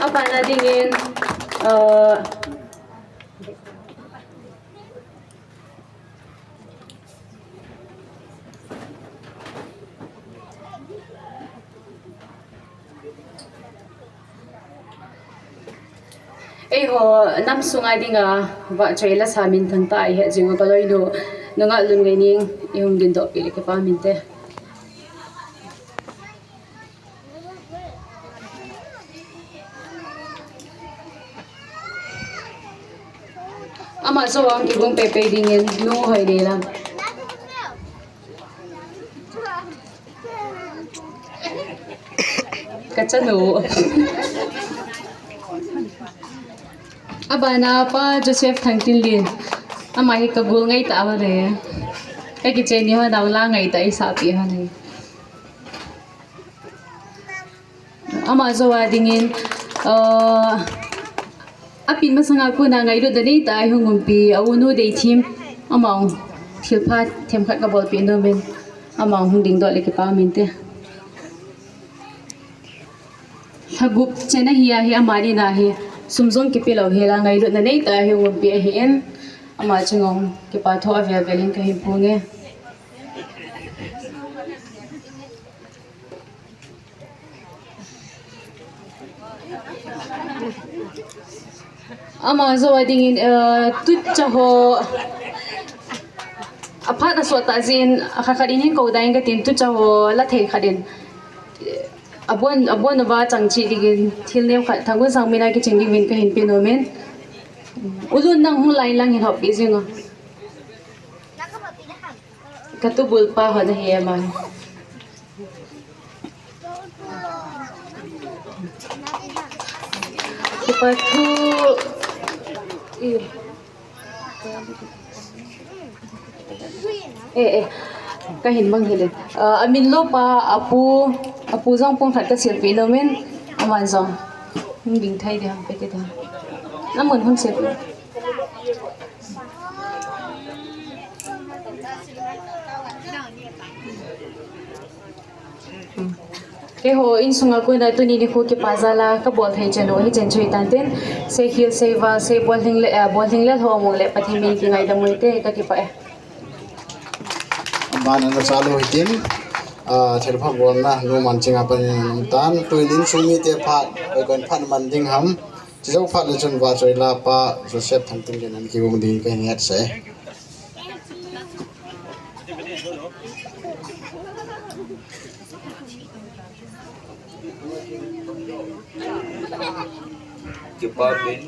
Abana dingin, ah, eiho nam sunga dinga vahchoi lasa minthang tah a ihet jing u kaloinu, nungah Lunngaining, ihung dindoh peh le kipa um inte. Ama joh a kigong peipei dingin, Nu Hoineilam. Kachanu. Abana Pa Joseph Thangtinlen. Ama hi kagol ngai tah ahile. Kakicheni ho nao la ngai tah isahpeh hon ahi. Ama joh a dingin, ah, apin masanga kona ngailutna neitah a ihung umpi, a unu Deithem, ama jong thilpha themkhat kabolpeh nomin, ama jong hung dingdoh le kipa um inte. Lha gup chan ahi a hi, amani na hi, sum jong kipe lou hel a ngailutna neitah a ihung umpi ahin, ama chung jong kipa thu avel vel in kahin phong e. Ama joh a dingin, eh, tucha ho, aphat asot tah jeh in, akhat khat in hin kou ding katin, tucha ho la thei khat in, eh, abon, abon uva chang cheh dingin, thil neo khat, Thanggunsangmin a kiching dingin kahin pe nomin. U Lun, nang hung lai lang hin hop peh jing o. Katubul pa ho nahi e man. Kipa thu. Eh, eh, kahin mang hile. Ah, amin lou pa, apu, apu jong pung khat kasilpeh nomin, aman jong. Hung ding thei ding ham, pe te ding. Namun hung silpeh. Keiho insunga kona tuni nikho kipa jal a kabol thei chan u hi chan chu hitan tin, sei khel, sei val, sei bolhing le, eh, bolhing le lhomong le Pathen min kingaidam u hite, kakipah e. Abana nacha lou hitin, ah, thilpha bolna, Nu Manchinga pan in um tan, tuin insung mite phat, koi koi in phat man ding ham, chujou phat le chun vahchoi la Pa Joseph Thangtinlen in kigong ding kahin hetsah e. Kipa min,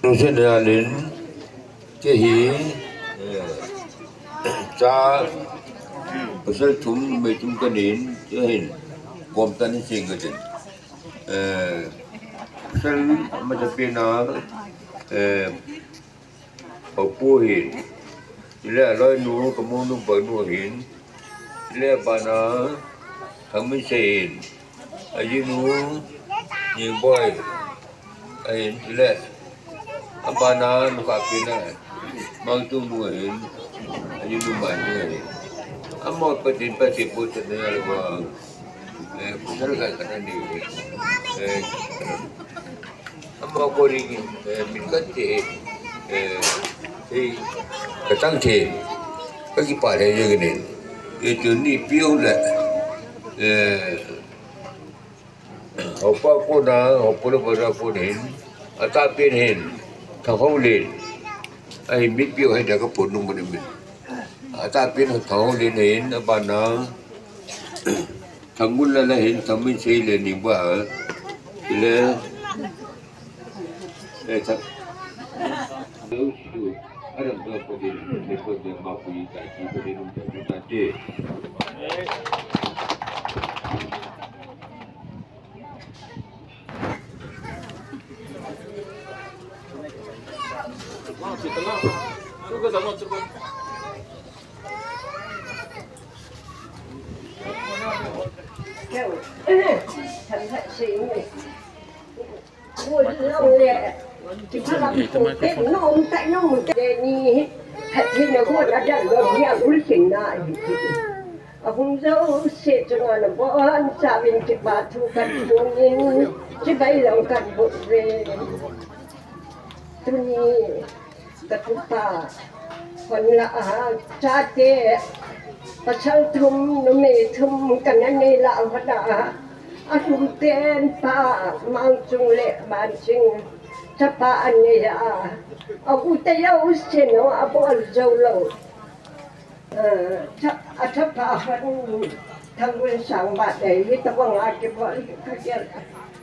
Joseph Thangtinlen, kei hi, eh, cha, pasal thum, mei thum kanin, kei hin, kom tan sing katin. Eh, pasal masapen a, eh, Papu hin, chule aloinu, kamonu, banu hin, chule abana, Thangminsen hin, ajinu, Ningboi, ahin, chule, abana, nukah pen a, Mangtunu ahin, ajinu Mani ahin. Amaho Pathen in phatthei bohsahna lou vang, eh, pasal khat khat ana nei u. Eh, amaho koma, eh, min khat te, eh, Hei, ka chang thei, ka kipah thei jeng in. Hei, tuni piu le, eh, hopa kona, hopa le pa kona hin, a ta pen hin, Thang Hau Len. Ahi, mi piu hin da ka pon nung mo ni min. A ta pen Thang Hau Len hin, a ban na, Thang Gun la la hin, Thang Min Sei le ni ba, le, eh, Thang, Ahung jouse chunga nabonchauvin kipa thu kahin phong in, chibai jong kahin bol uve. Tuni katupa hon lah a, chate pasal thum, numei thum kana nei lah a, hon a, alhumpen pa Mangchung le Banching chapa anei a, a u te jouse no abol jou lou. Eh, cha-, a chapa hon Thangvun Sang ba te hi tabang a kibol hi ka gel.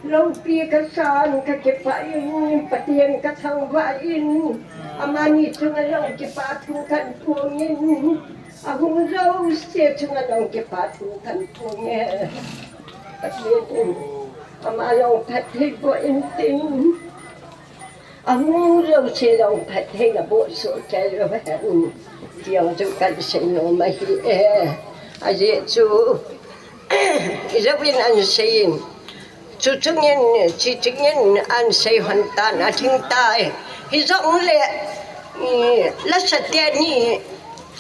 Loupi kasan, kakipah in, Pathen kathangvah in, amani chunga jong kipa thu kahin phong in, ahung jouse chunga jong kipa thu kahin phong e. Pathen in ama jong phatthei boh in tin. Ahung jouse jong phatthei naboh soh kei uhen. Ti jong chu kahin sei nom ahi e. Ajeh chu, ijouvin ahin sei in. Chuchungin, chuchungin ahin sei hon tan, alhing tai. Hijongle, i, lasa teni,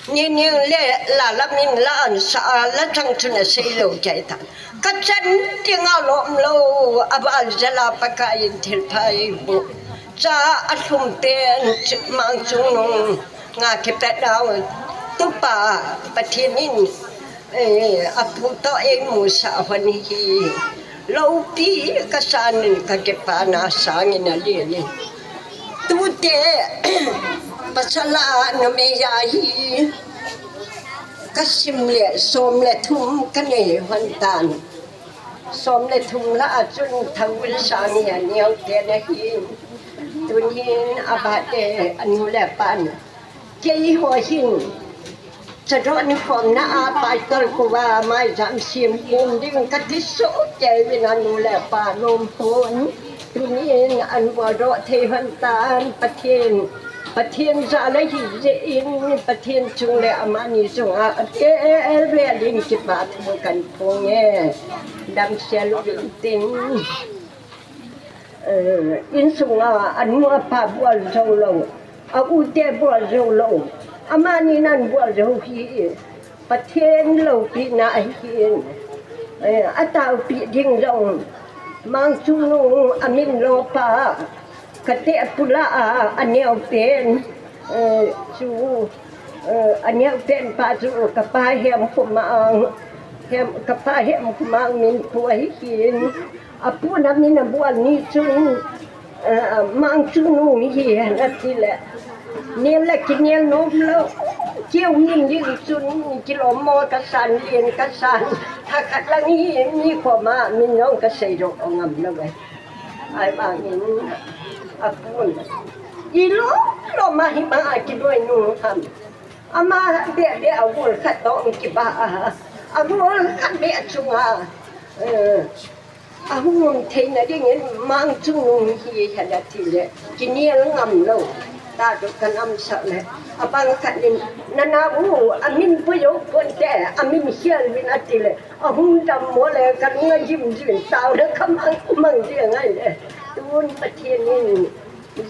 Nining le la lamin la ahin sa a, la chang chun asei lou kei tan. Ka chan ding alom lou, aval jal a Pakai in thilpha eiboh. Cha alhumpen, Mangchungnung, nga kipet nau, tupa, Pathen in, eh, apu toh eimusah hon hi. Loupi kasan in kakipana sangin alen in. Tute, pasal a numei a hi, kasim le, som le thum kanei hon tan. Som le thum lah a chun Thangvun Sang hi aneo te na hi. Tunin abate anu le apan. Keiho hin, chadon khomna a Pastor koma maijam sem nom ding kati soh kei uvin anu le apa nom pon. Tunin ahin boldoh thei hon tan Pathen, Pathen jal ahi jeh in Pathen chung le amani chunga atel vel in kipa thu kahin phong e. Damsel uvin tin. Eh, insunga anu apa bol jou lou, a u te bol jou lou, amani nan bol jou hi Pathen loupina ahin. Eh, ataopi ding jong Mangchungnung amin lopa, kate pula a, aneo pen, eh, chu, eh, aneo pen pa chu kapa Hemkhomang, Hem, kapa Hemkhomang min pu ahin. Apu na min abol ni chun, eh, Mangchungnung hi hen ati le. Nel le kinel nom lou. Keu min ding chun kilom mo kasan, lien kasan. Thakhat lang hi mi koma min jong kasei doh ngam lou e. Ahivangin apun. Ilom lom a hima a kidoinu ham. Ama beh beh a gol khat toh kiba a. A gol khat beh chunga. Eh. Ahung um theina dingin Mangchungnung hi hen ati le, kinel ngam lou. Tah chu kan amsah le, abang khat in, nana u, amin pu jou ponte, amin hial vin ati le, ahung dam mo le, kalung ajim jin, tao le kamang mang jing ngai le. Tun Pathen in,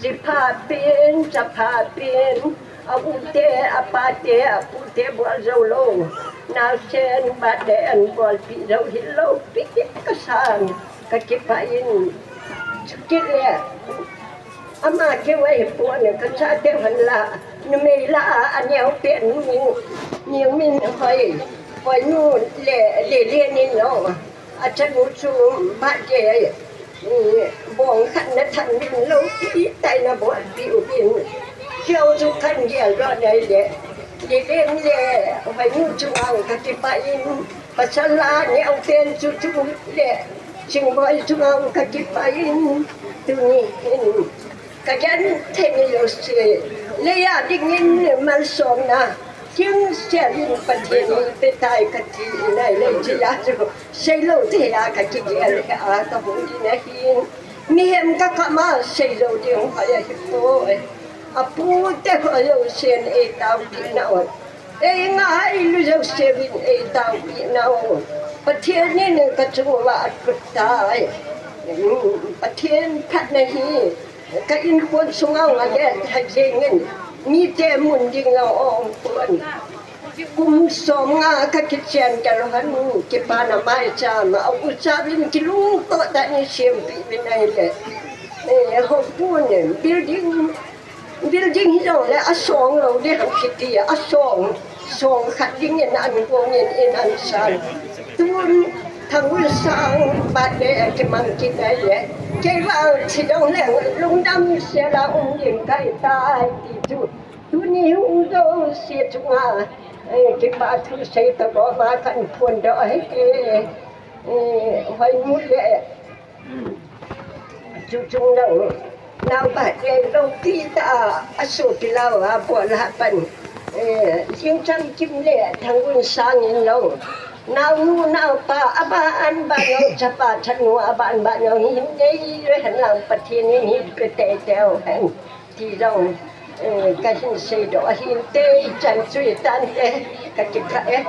Jipha pen, chapha pen, a u te, a pa te, a pu te bol jou lou. Naosen ba te an bolpi jou hilou, pi kasan, kakipah in. Chukit le, ama keu ahi pon, kachate hon la. Numei lah a aneo pen nu, Niuminhoi, Hoinu le, Lelen in lo. Achanu chu birthday, eh, bong khat na than min lo, ti tai na bol pi u bin. Keu chu kan gel lo nai le. Lelen le, Hoinu chu ang ka kipah in. Pasal lah a neo pen chu chu le, Chingboi chu ang ka kipah in. Tuni in. Ka genthei ni jouse, lei a dingin malsomna, thingsel in Pathen in eipe tai kati nai le, hiche a chu seilou thei a ka kigel a ka hung ding ahin. Mihem ka kama seilou ding hoi ahi poi. Apu te ho jousen eitaopi nau. Ei ngailu jouse vin eitaopi nau. Pathen in ka chung uva atut tai. Pathen phatna hi ka inkhon sunga nga le thajeng in, mite mun ding lang ong pon. Kum som nga ka kichen ka lo han, kipana maicham a ucha vin kilungto tah in sempeh vin ahile. Eh, hopun building Building hi jongle asong lou ding ham kiti, asong, song khat dingin an gong in, in an san. Tun Thangun sang birthday a kimang kit ahile, kei vang thi jongle lungdam sel a um ding kahi tai ti chu. Tuni hung jouse chunga, eh, kipa thu sei tobang a kahin phondoh ahi. Eh, Hoinu le Chu chung lang, nao birthday loupi tah a, asopi lou a, bol a pan. Eh, Jingchamkim le Thangun sang in lo. Naonu naopa, aban ban jong, chapa chanu, aban ban jong, hin nei le hen lang Pathen in hin pe teitei hen. Ti jong, eh, kahin seidoh ahin te, chan chu hitan te, ka kipah e.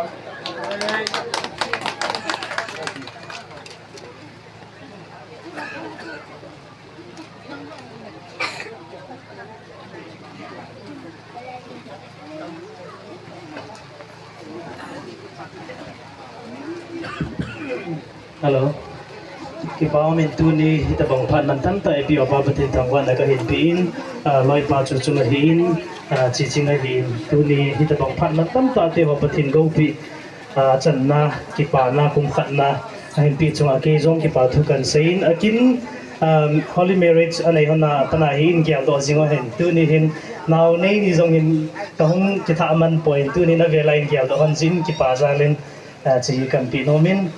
Hello. Kipa umin tuni hitabang phat mantam tah eipeh uva Pathen thangvahna kahin pe in, ah, loipa chu chunga hin, ah, chiching ahin. Tuni hitabang phat mantam tah te uva Pathen goupi, ah, channa, kipana, kum khatna ahin peh chunga kei jong kipa thu kahin sei in, akin, um, holy marriage anei hon a pat a hi in geldoh jing u ahin. Tuni hin nao nei ni jong hin kahung kithah man poi, tuni na vel a in geldoh hon jin kipa jal in, ah, chi kahin pe nom in.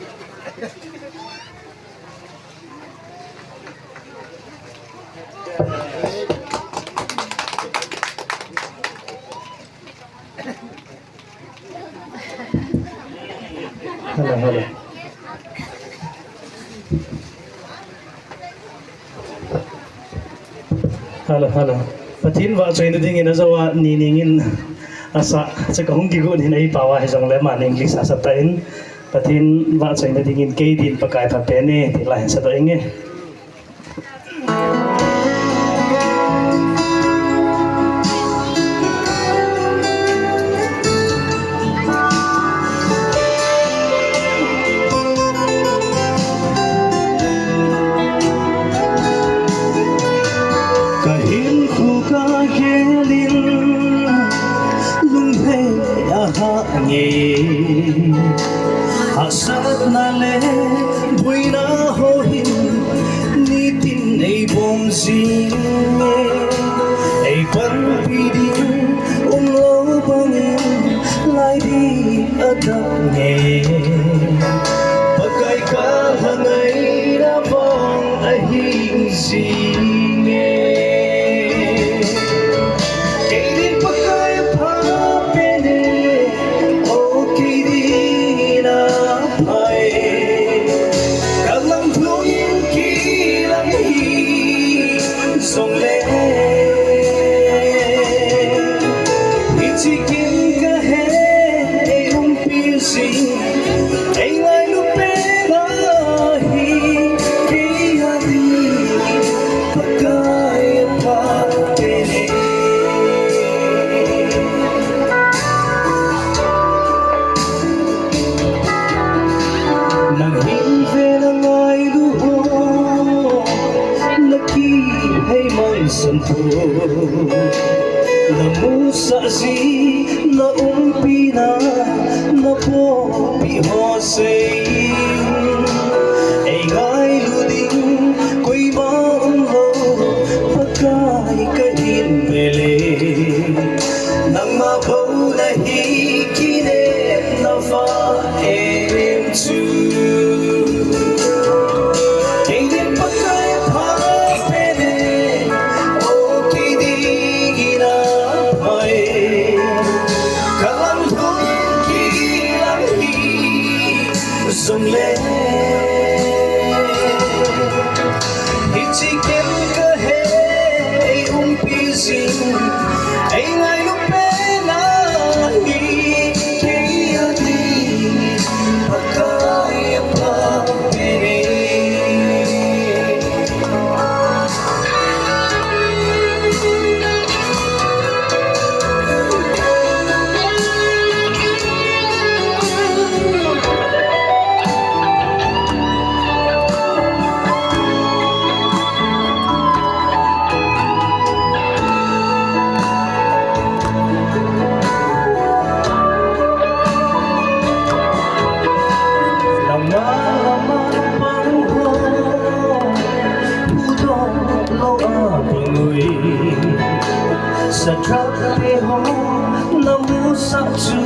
Hello, hello. Hello, hello. Pathen vahchoina dingin ajou a ni ning in asah, chu kahung kigon hin eipao a hijongle aman English a asah tan. Pathen vahchoina dingin kei din Pakai pha pen e, ti la hin sadoh inge. Kahinkho kagelin lunglhai ahah nge, hahsatna le boina ho hin nitin eibom jing e, eipanpi ding umlou bangin lai ding adap nge. Pakai kalhang ngaina vang ahi jing e. Kei din Pakai pha pen e, o kei din apha e. Ka lamlhung in kilang hi jongle Sahji na umpina, na popi ho sei. Ei ngailu ding koima umlou, Pakai kahin bele. Nangma bou nahi kinem na va em chu. Kei din Pakai pha pene, o kei dingin aphai. Ka lam lhung kilang hi jongle, hiche ken kahe, ei umpi jing, ei ngailu pen ahi, kei a ding Pakai apha pene. Lama lama pang ho, pudong lo a pangui. Satrap te ho, na musah chu,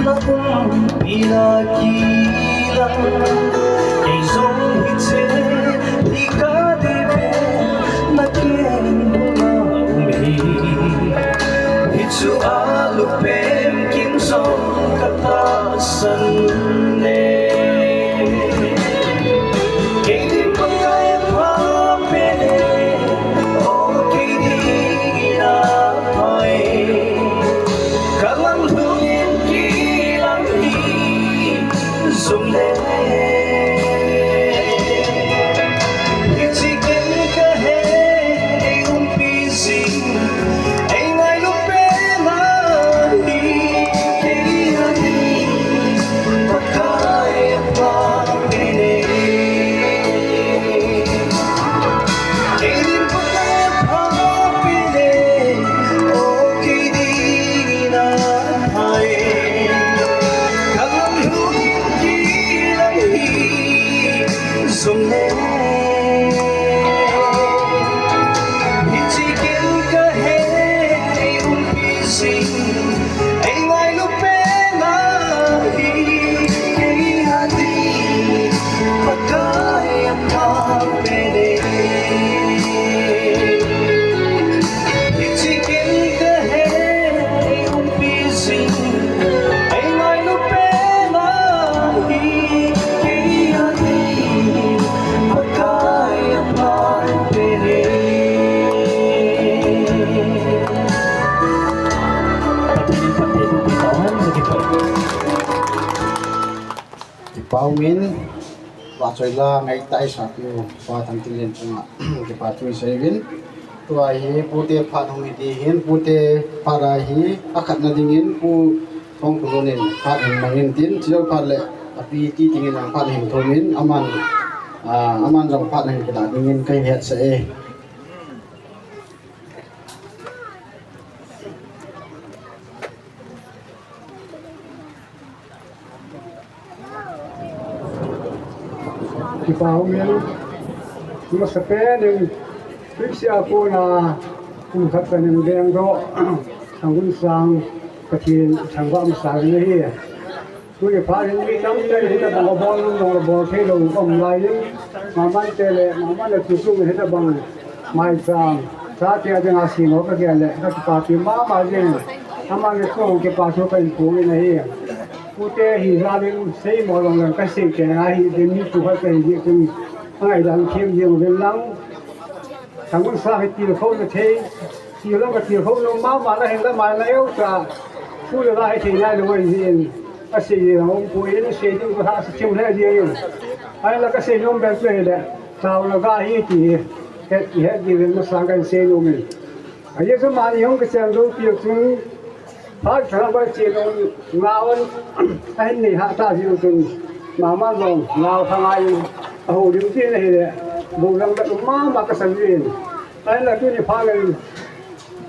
na umpi na kilang. Kei jong hiche, hi ka ding pen, na keng bula um hi. Hichu a lupem kin jong ka tahsan e. Kei din Pakai pha pene, o kei dingin aphai. Ka lam lhung kilang hi jongle, hiche ken kahe, ei umpi jing, ei ngailu pen ahi, kei a ding Pakai apha pene. Kei din Pakai apha pene, o kei dingin aphai. Ka lam lhung kilang hi jongle, hiche ken kahe, ei umpi jing, ei ngailu pen ahi, kei a ding Pakai apha pene. Hiche ken kahe, ei umpi jing, ei ngailu pen ahi, kei a ding Pakai apha pene. Pathen in phatthei boh peh tahen, sa kipa. Kipa umin, vahchoi la ngaitah a eisah piu Pa Thangtinlen chunga kipa thu isei uvin. Tua hi pute phat hung hi ti hin, pute phat a hi akhatna dingin Pu Thongkholun in phat hin mangin tin, chujou phat le api Titing in jong phat hin thomin, aman, ah, aman jong phat hin kilah dingin kahin hetsah e. Kipa umin, amasapen in, Christian a kona, kum khat kahin vengdoh, Thanggunsang, Pathen thangvah masa in ahi. Tuni phat hin mi tamtah in hitabang abol nom jong abol thei lou um lai in, Maman te le, Maman le tutu hitabang maicham, chate a dinga sem ho kagel le, kakipapi mama jing, aman le chu kipa thu kahin phong in ahi. Pute hi jal in seimo jong leng kasei kei ahi, ding mi thu khat kahi jeh chun, angaidan them jeng uvin lang. Thanggunsang hi tilkhouna thei, tilou ka tilkhou nom mama na hin lamai na eu ta, thu le la hi thei nailou ahi jeh in, asei jeng umpoi in, sei ding ka hahsa thim lheh jeng in. Ahinla kasei nom bep chu hile, taona ga hi ti hi, het, het diuvin masang kahin sei nom in. Ajeh chu mani hung kichen jou pi chun, Phat thangvah che lou, nga on, ahin nei hah ta jeh chun, mama jong, nga thangvah in, ahoulim tin ahile, bou lang ka um mama kasan jin. Ahinla tuni phat le,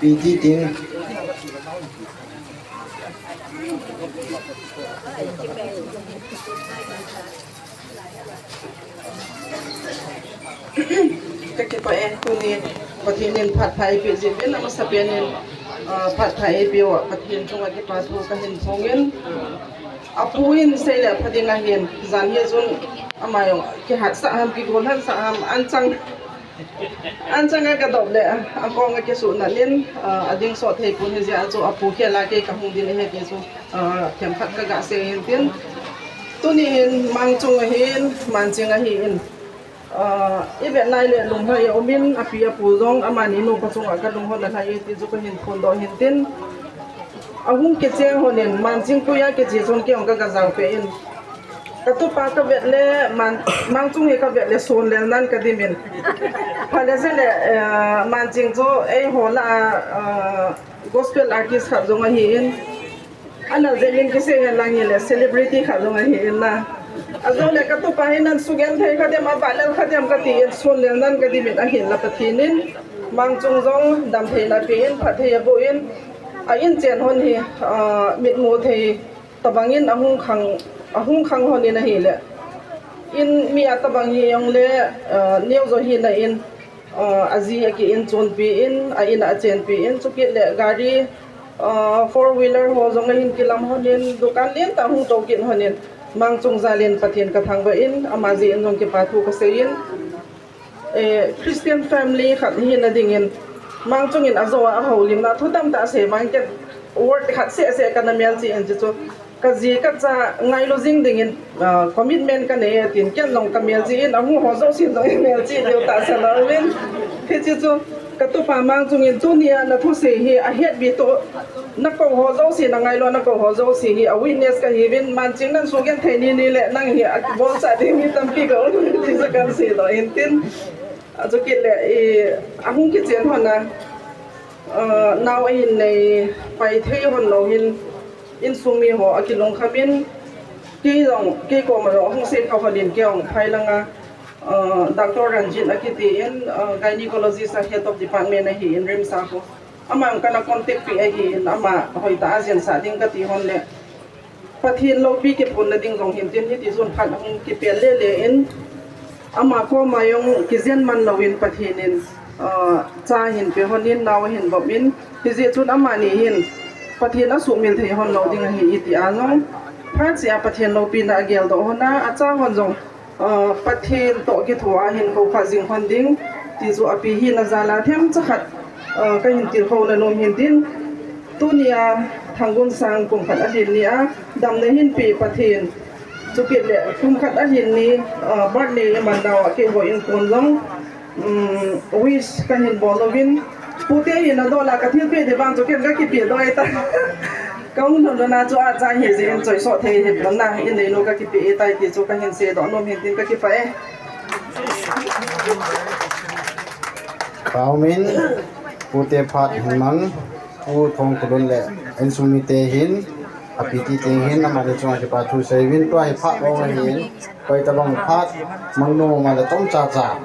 P T team. Ka kipah e, tuni Pathen in phat pha eipeh jeh uvin, amasapen in, ah, phat pha eipeh uva Pathen chunga kipa thu kahin phong in, apu in seile pha ding ahin, jan hi chun ama jong kihatsah ham, kigolhatsah ham, anchang, anchang a kadop le, akong a kisuhnat in, ah, ading sot thei pon, hijeh a chu apu khel a kei kahung ding ahi ti chu, ah, themkhat kaga sei in tin. Tuni hin Mangchung ahin, Manching ahin, ah, ivet nai le lunglhai a um in, api apu jong amani nupa chunga kalunghon alhai e ti chu kahin phondoh hin tin. Ahung kicheng hon in, Manching koi a kiche chun kei jong kaga jaopeh in. Katupa kavet le, Man-, Mangchung hi kavet le, Sonlelnan kadim in. Phale jeh le, eh, Manching chu eiho lah a, eh, gospel artist khat jong ahin. Ana jeh in kisei hen lang hile celebrity khat jong ahin na. Ajole katupa hi nan sugenthei kha dem, abahlel kha dem kati in, Sonlelnan kadim in, ahinla Pathen in Mangchung jong damtheina ape in, phatthei aboh in, a inchen hon hi, ah, mitmu thei Tabangin ahung khang, ahung khang honin ahile. In mi a tabang hi jongle, ah, neo jo hina in, ah, aji aki in chonpi in, a in a chenpi in, chukit le gari, ah, four wheeler ho jong ahin kilam honin, dukan lentah hung tou kit honin, Mangchung jalin Pathen kathangvah in, ama jeh in jong kipa thu kasei in, eh, Christian family khat hina dingin, Mangchung in ajo a ahoulimna thu tamtah asei vangin ken word khat seh seh kana melchih in, chuchu kaji kacha ngailu jing dingin, ah, commitment kanei e tin ken jong kamelchih in, ahung ho jousen jong imelchih diu tahsan aum in, hiche chu katupa Mangchung in tunia nathusei hi ahetpi toh, nakou ho jouse, nangailu nakou ho jouse hi a witness kahiuvin, Manching nan sugenthei nini le nang hi akibolsah ding mi tampi kaum in ti chu kahin seidoh in tin. Achukit le, i, ahung kichen hon a, ah, nao ahin nei pai thei hon lou hin, insung mi ho akilungkham in, kei jong, kei koma jong ahung seikha hon in kei jong phai langa, ah, Doctor Ranjit akiti in, ah, gynecologist a head of department ahi in RIMS a khu. Aman kana contact peh ahin, ama hoitah a jensah ding kati hon le, Pathen loupi kiphonna ding jong hin tin, hiti chun phat ahung kipel lele in, ama koma jong kijen man louvin Pathen in, ah, cha ahin pe hon in, nao ahin vop in, hijeh chun amani hin Pathen asuhmil thei hon lou ding ahi iti a jong, phat seh a Pathen loupina ageldoh hon a, acha hon jong, ah, Pathen toh kithoa ahin kou kha jing hon ding, ti chu api hina jal a themcha khat, ah, kahin tilkhouna nom hin tin, tunia Thanggunsang kum khat alhin ni a, damna hinpe Pathen, chukit le kum khat alhin ni, ah, birthday iman nau a keiho in kon jong, um, wish kahin bol uvin, pute hin adol a kathilpeh ding vang chu ken kakipehdoh e ta. Kahung lhun lhun a chu acha hijeh in choisoh thei hih lhon a, in neinu kakipeh e tai ti chu kahin seidoh nom hin tin kakipah e. Pau min, pute phat hin mang, Pu Thongkholun le insung mite hin, api ti teng hin, amani chunga kipa thu seiuvin, tua hi phat ong ahin, koi tabang phat mang nom a le chomcha cha,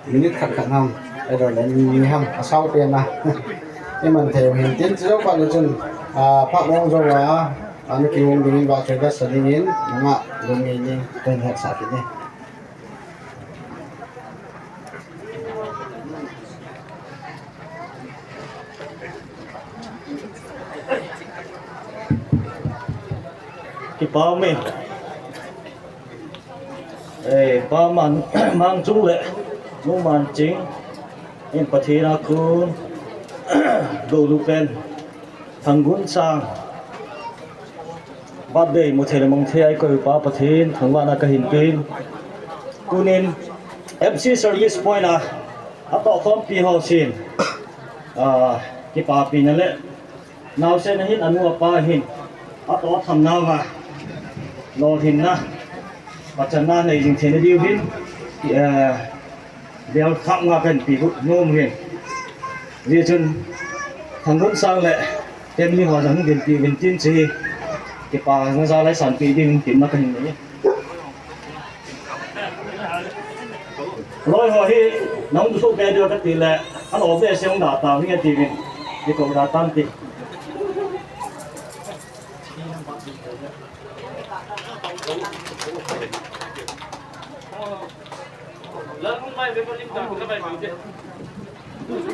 minute khat khat ham, ahilouleh ni ni ham, asao pen a, iman thei u hin tin, chujou phat le chun, ah, phat ong jou a, ana kium dingin vahchoi vetsah dingin, nungah lungngai ning, kahin hetsah kit e. Kipa um e. Eh, Pa Man, Mangchung le Nu Manching in Pathen a kon, Golu pen, Thanggunsang birthday muthei le mangthei a eikoi u Pa Pathen thangvahna kahin pen. Tunin M C service point a atohkhompi ho sin, ah, kipapina le naosen a hin anu apa hin atoh athamna uva lolhinna, pachatna nei jing theina diu hin, eh, bel khap nga kahin pe u nom hin. Hijeh chun Thanggunsang le family ho jong dinpi uvin tin, hiche kipana jal a sanpeh dingin temna kahin nei e. Loi ho hi nahung sohpeh diu kati le, alo behseh hung da tam hinge tin, kikou da tam ti.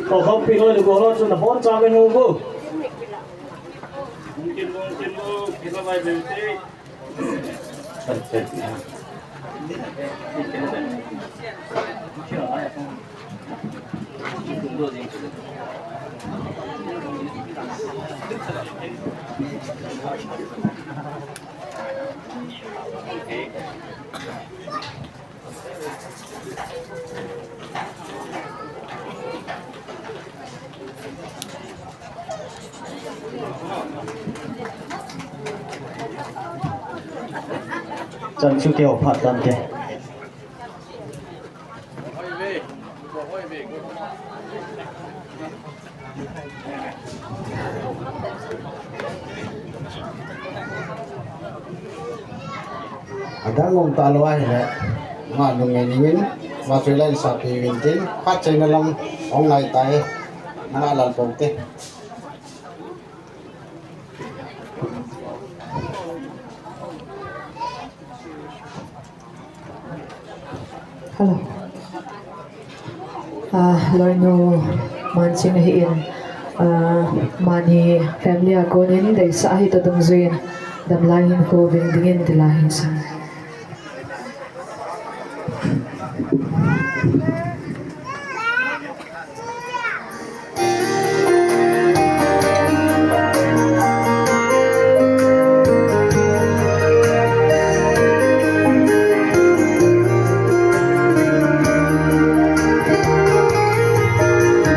Atohkhompi loi le gol ho chu nabonchauvin hung u. Chan chu keo phat tan te. Adang um talou ahile, nungah lungngai dingin, vahchoi la in sapi uvin tin, phat chaina lam hung ngai tai, nungah lal pou te. Hello. Ah, Loinu Manching ahin, ah, Mani family a konin deisah ahi toh dungjuiyin damlai hinkho veng dingin tilai hin sang.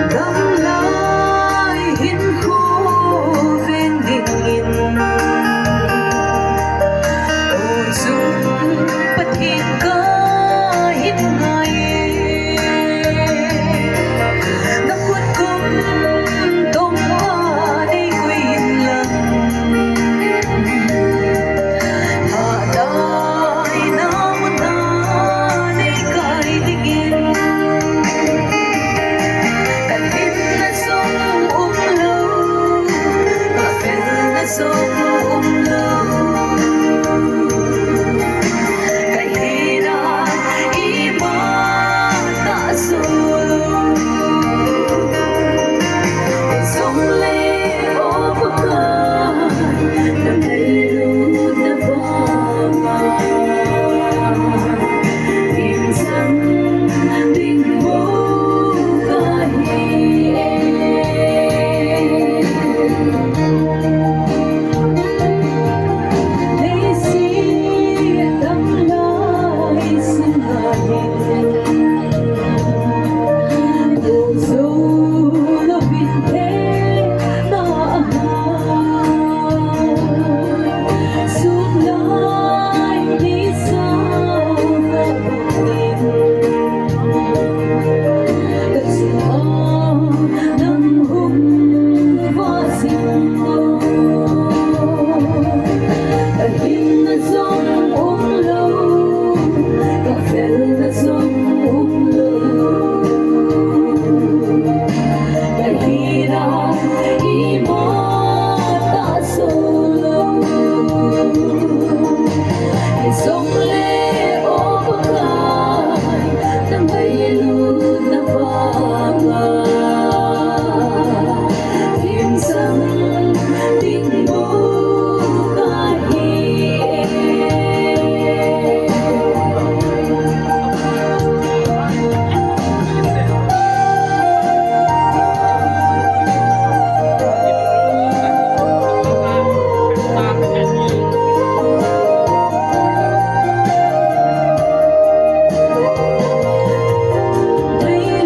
Damlai hinkho veng dingin, o jung Pathen kahin ngai. Na khut kom tong a nei koi in lang, hatah a na mun a nei kai dingin. Ka hinna jong um lou, ka felna jong um lou. Ka hinna ima tah jou lou. Hijongle o Pakai, na ngailutna vanga thingsah ding bou kahi e. Leiset damlai sunga hin, o jou louvin phetna a ha, sun lai ni sa Hijongle o Pakai, na ngailutna vanga thingsah ding bou kahi e.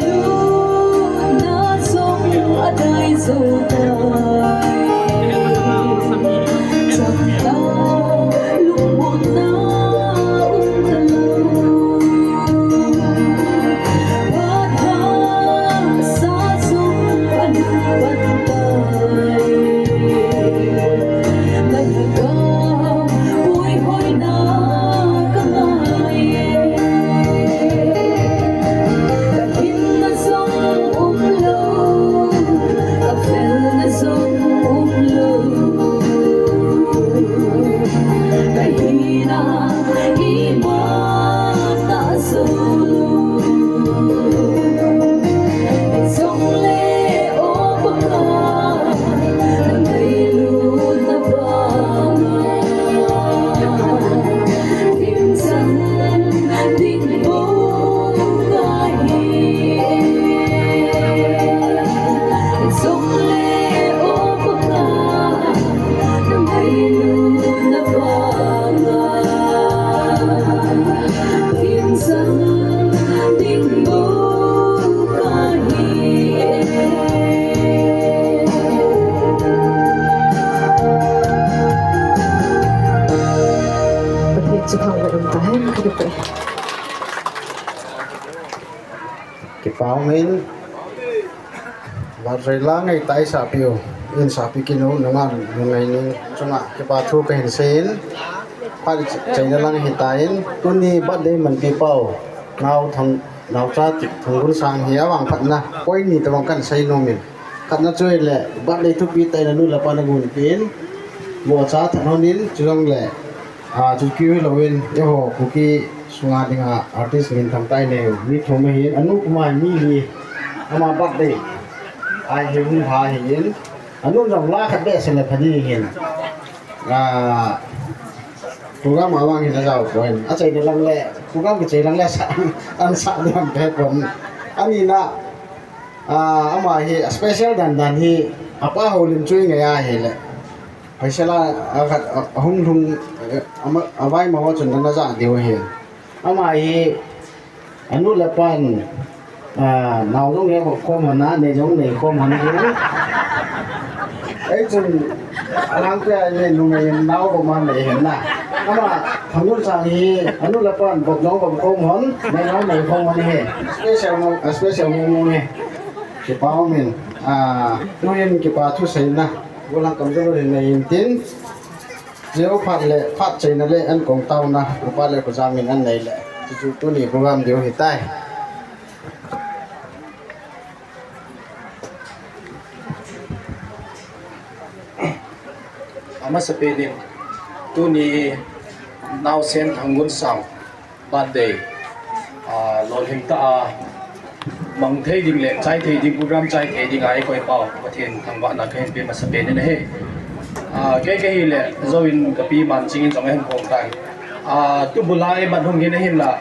Ngailutna jong adai jou tai, chamtah lungmonna um talou. Phat hahsa jong alhung pan tai, na lhagao puihoina ka ngai e. Ka hinna jong um lou, ka felna jong um lou. Ka hinna ima tah jou lou. Hijongle o Pakai, na ngailutna vanga thingsah ding bou kahi e. Hijongle o Pakai, na ngailutna vanga thingsah ding bou kahi e. Pathen chu thangvah in umhen, ka kipah e. Kipa umin. Vatrai la ngai tai sapi u. In sapi kinu nunga nungai ning chunga kipa thu kahin seiyin. Phat chaina lang hitan. Tuni birthday manpi pau, nao thang, naocha Thanggunsang hi avang phatna point ni tobang kahin sei nomin. Khatna chu ahile birthday thupi tah in anu le apa na gonpeh in, bocha that lhonin, chujongle, a, chu kiu louvin, eiho Kuki Sunga dinga artist minthang tah nei mi thum ahin, anu kuma mi li ama birthday ahi hung ha hin, anu jong la khat behseh le pha ding hin. Ah, program a vang hin ajao poi. Achaina lang le, program kichai lang le sa, an sa ding ham pe pon. Ani na, ah, ama hi a special dan dan hi, apa Haolim chu i ngai a hile. Paisa la, a khat, a, a hung lhung, eh, ama, a vai ma ho chun na ja diu hi. Ama hi, anu le apan, ah, nao jong he khom hon a, nei jong nei khom hon a. Ei chun, alang pe a nei lungai nao ko ma nei hen na. Ama, Thangunsang hi, anu le apan, bop jong bop khom hon, nei jong nei khom hon hi. Special mo, special mo mo hi. Kipa umin, ah, tuin kipa thu seina. Golang kam jong le nei in tin. Jeo phat le, phat chaina le, an kong tauna, upa le kujam in an nei le. Chu chu tuni program diu hi tai. Amasa penin, tuni naosen Thangunsang birthday, ah, lolhing tah a mang thei ding le chai thei ding, program chai thei ding a eikoi pau Pathen thangvahna kahin pe masa penin ahi. Ah, kei kahi le, Zo in kapi Manching in jong ahin phong tai. Ah, tubul a eiman hung hin ahin la,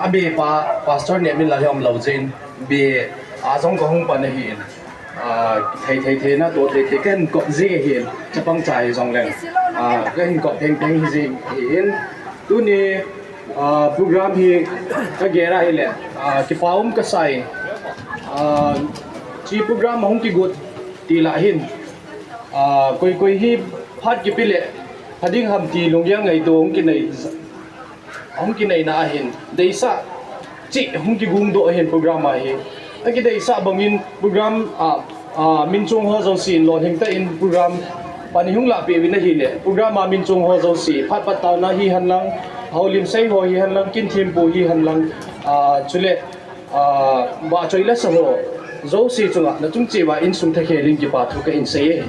abe pa, pastor ne min la hiam lo jin, be, ah, jong kahung pan ahin. Ah, thei thei thei na to thei thei kahin kop jing ahin, chapang chai jong leng. Ah, kahin kop theng theng hi jing ahin. Tuni, ah, program hi ka gera hile, ah, kipa um kasai. Ah, chi program hung kigot ti la hin. Ah, koi koi hi phat kipe le, pha ding ham ti lunggel ngaito hung kinei. Ahung kineina ahin, deisah cheh hung kigong doh ahin program a hi. Akideisah bangin program a, a, min chung ho jouse in lolhing tah in program pan ihung lahpeh uvin ahile, program a min chung ho jouse, phat phat taona hihen lang, houlim sei ho hihen lang, kin thempu hihen lang, a, chule, a, vahchoi lasa ho jouse chunga, nachung cheh uva insung thakhel in kipa thu kahin sei e.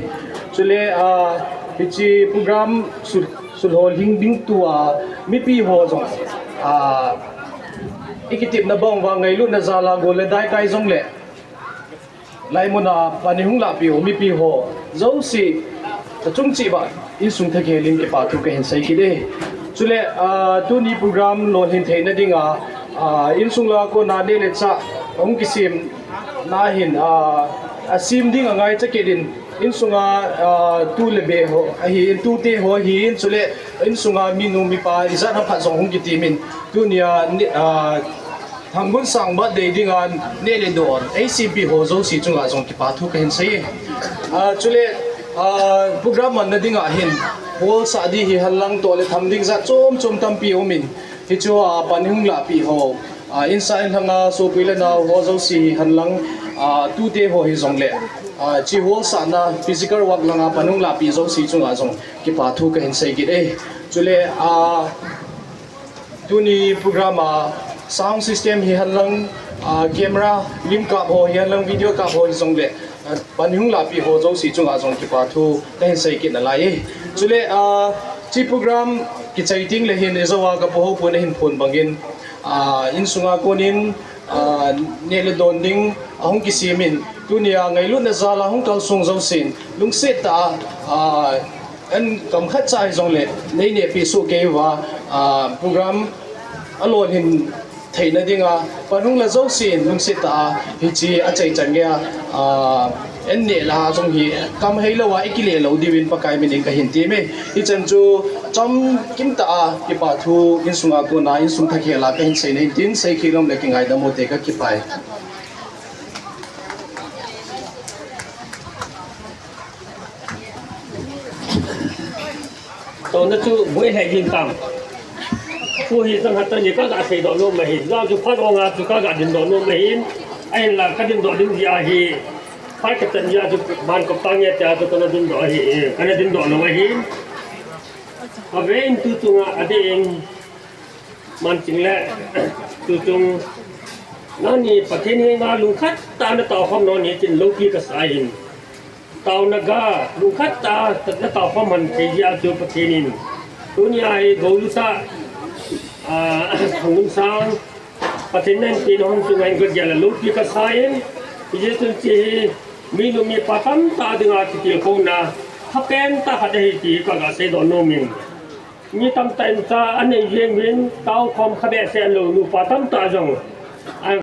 Chule, a, hiche program su- Sulhol hing ding tua mipi ho jong, ah, ikitepna bang uva ngailutna jal a gol le dai kai jong le, laimun a pan ihung lahpeh u mipi ho jouse, nachung cheh uva insung thakhel in kipa thu kahin sei kit e. Chule, ah, tuni program lolhin theina dinga, ah, insung la kona neh le chah hung kisem na hin, ah, asem ding angaicha kit in, insunga, ah, tu le be ho, ahin tute ho ahin, chule insunga minu mipa ijat ham phat jong hung kiti min. Tunia, ni, ah, Thangunsang birthday dinga neh le don, A C P ho jouse chunga jong kipa thu kahin sei. Ah, chule, ah, program manna dinga hin, hall sah ding hihen lang toh le tham ding jat chom chom tampi umin. Hichu a pan ihung lahpeh ho, a, insung langa sopui le nao ho jouse hihen lang, a, tute ho hijong le, a, chi hall sahna physical work langa pan hung lahpeh jouse chunga jong kipa thu kahin sei kit e. Chule, a, tuni program a sound system hihen lang, a, camera, lim kap ho hihen lang, video kap ho hijong le, a, pan hung lahpeh ho jouse chunga jong kipa thu kahin sei kit nalai e. Chule, a, chi program kichai teng le hin ijou a kapu Haopu in ahin phon bangin, a, insunga konin, a, neh le don ding ahung kisem in, tunia ngailutna jal a hung kalsong jousen, lungset tah a, a, an kam khat cha hijong le, nei nehpeh soh kei uva, a, program alolhin theina dinga, pan hung la jousen lungset tah a, hiche achai chan geiya, a, an neh la jong hi, kam hei lou a, ikile lou diuvin Pakai min in kahin temme. Hichan chu, chomkim tah a, kipa thu, insunga kona, insung thakhel a kahin seina in tin, seikhel lom le kingaidam u te kakipah e. Tona chu boi lhai jing tam. Pu hi sang hatan ni kaga seidoh nom ahi. Jang chu phat ong a chu kaga dindoh nom ahi. Ahinla kadindoh ding jeh ahi. Phat kachan jeh a chu ban kop tang e tia chu kana dindoh ahi. Kana dindoh nom ahi. Ave in tu chunga adeh in. Manching le, tuchung, nani Pathen henga lungkhat tah a nataokhom nom ahi tin loupi kasa ahin. Taona ga, lungkhat tah a nataokhom hon thei jeh a chu Pathen in. Tunia hi golusa, Thangum sang, Pathen in tin hon sunga in ka gel a loupi ka sa in, Jesu chi hi, mi nu mi pa tamtah dinga kitilkhouna, phapen tah khat ahi ti ka ga seidoh nom in. Mi tamtah in cha anei jeng in, tao khom kha behseh lou nupa tamtah jong.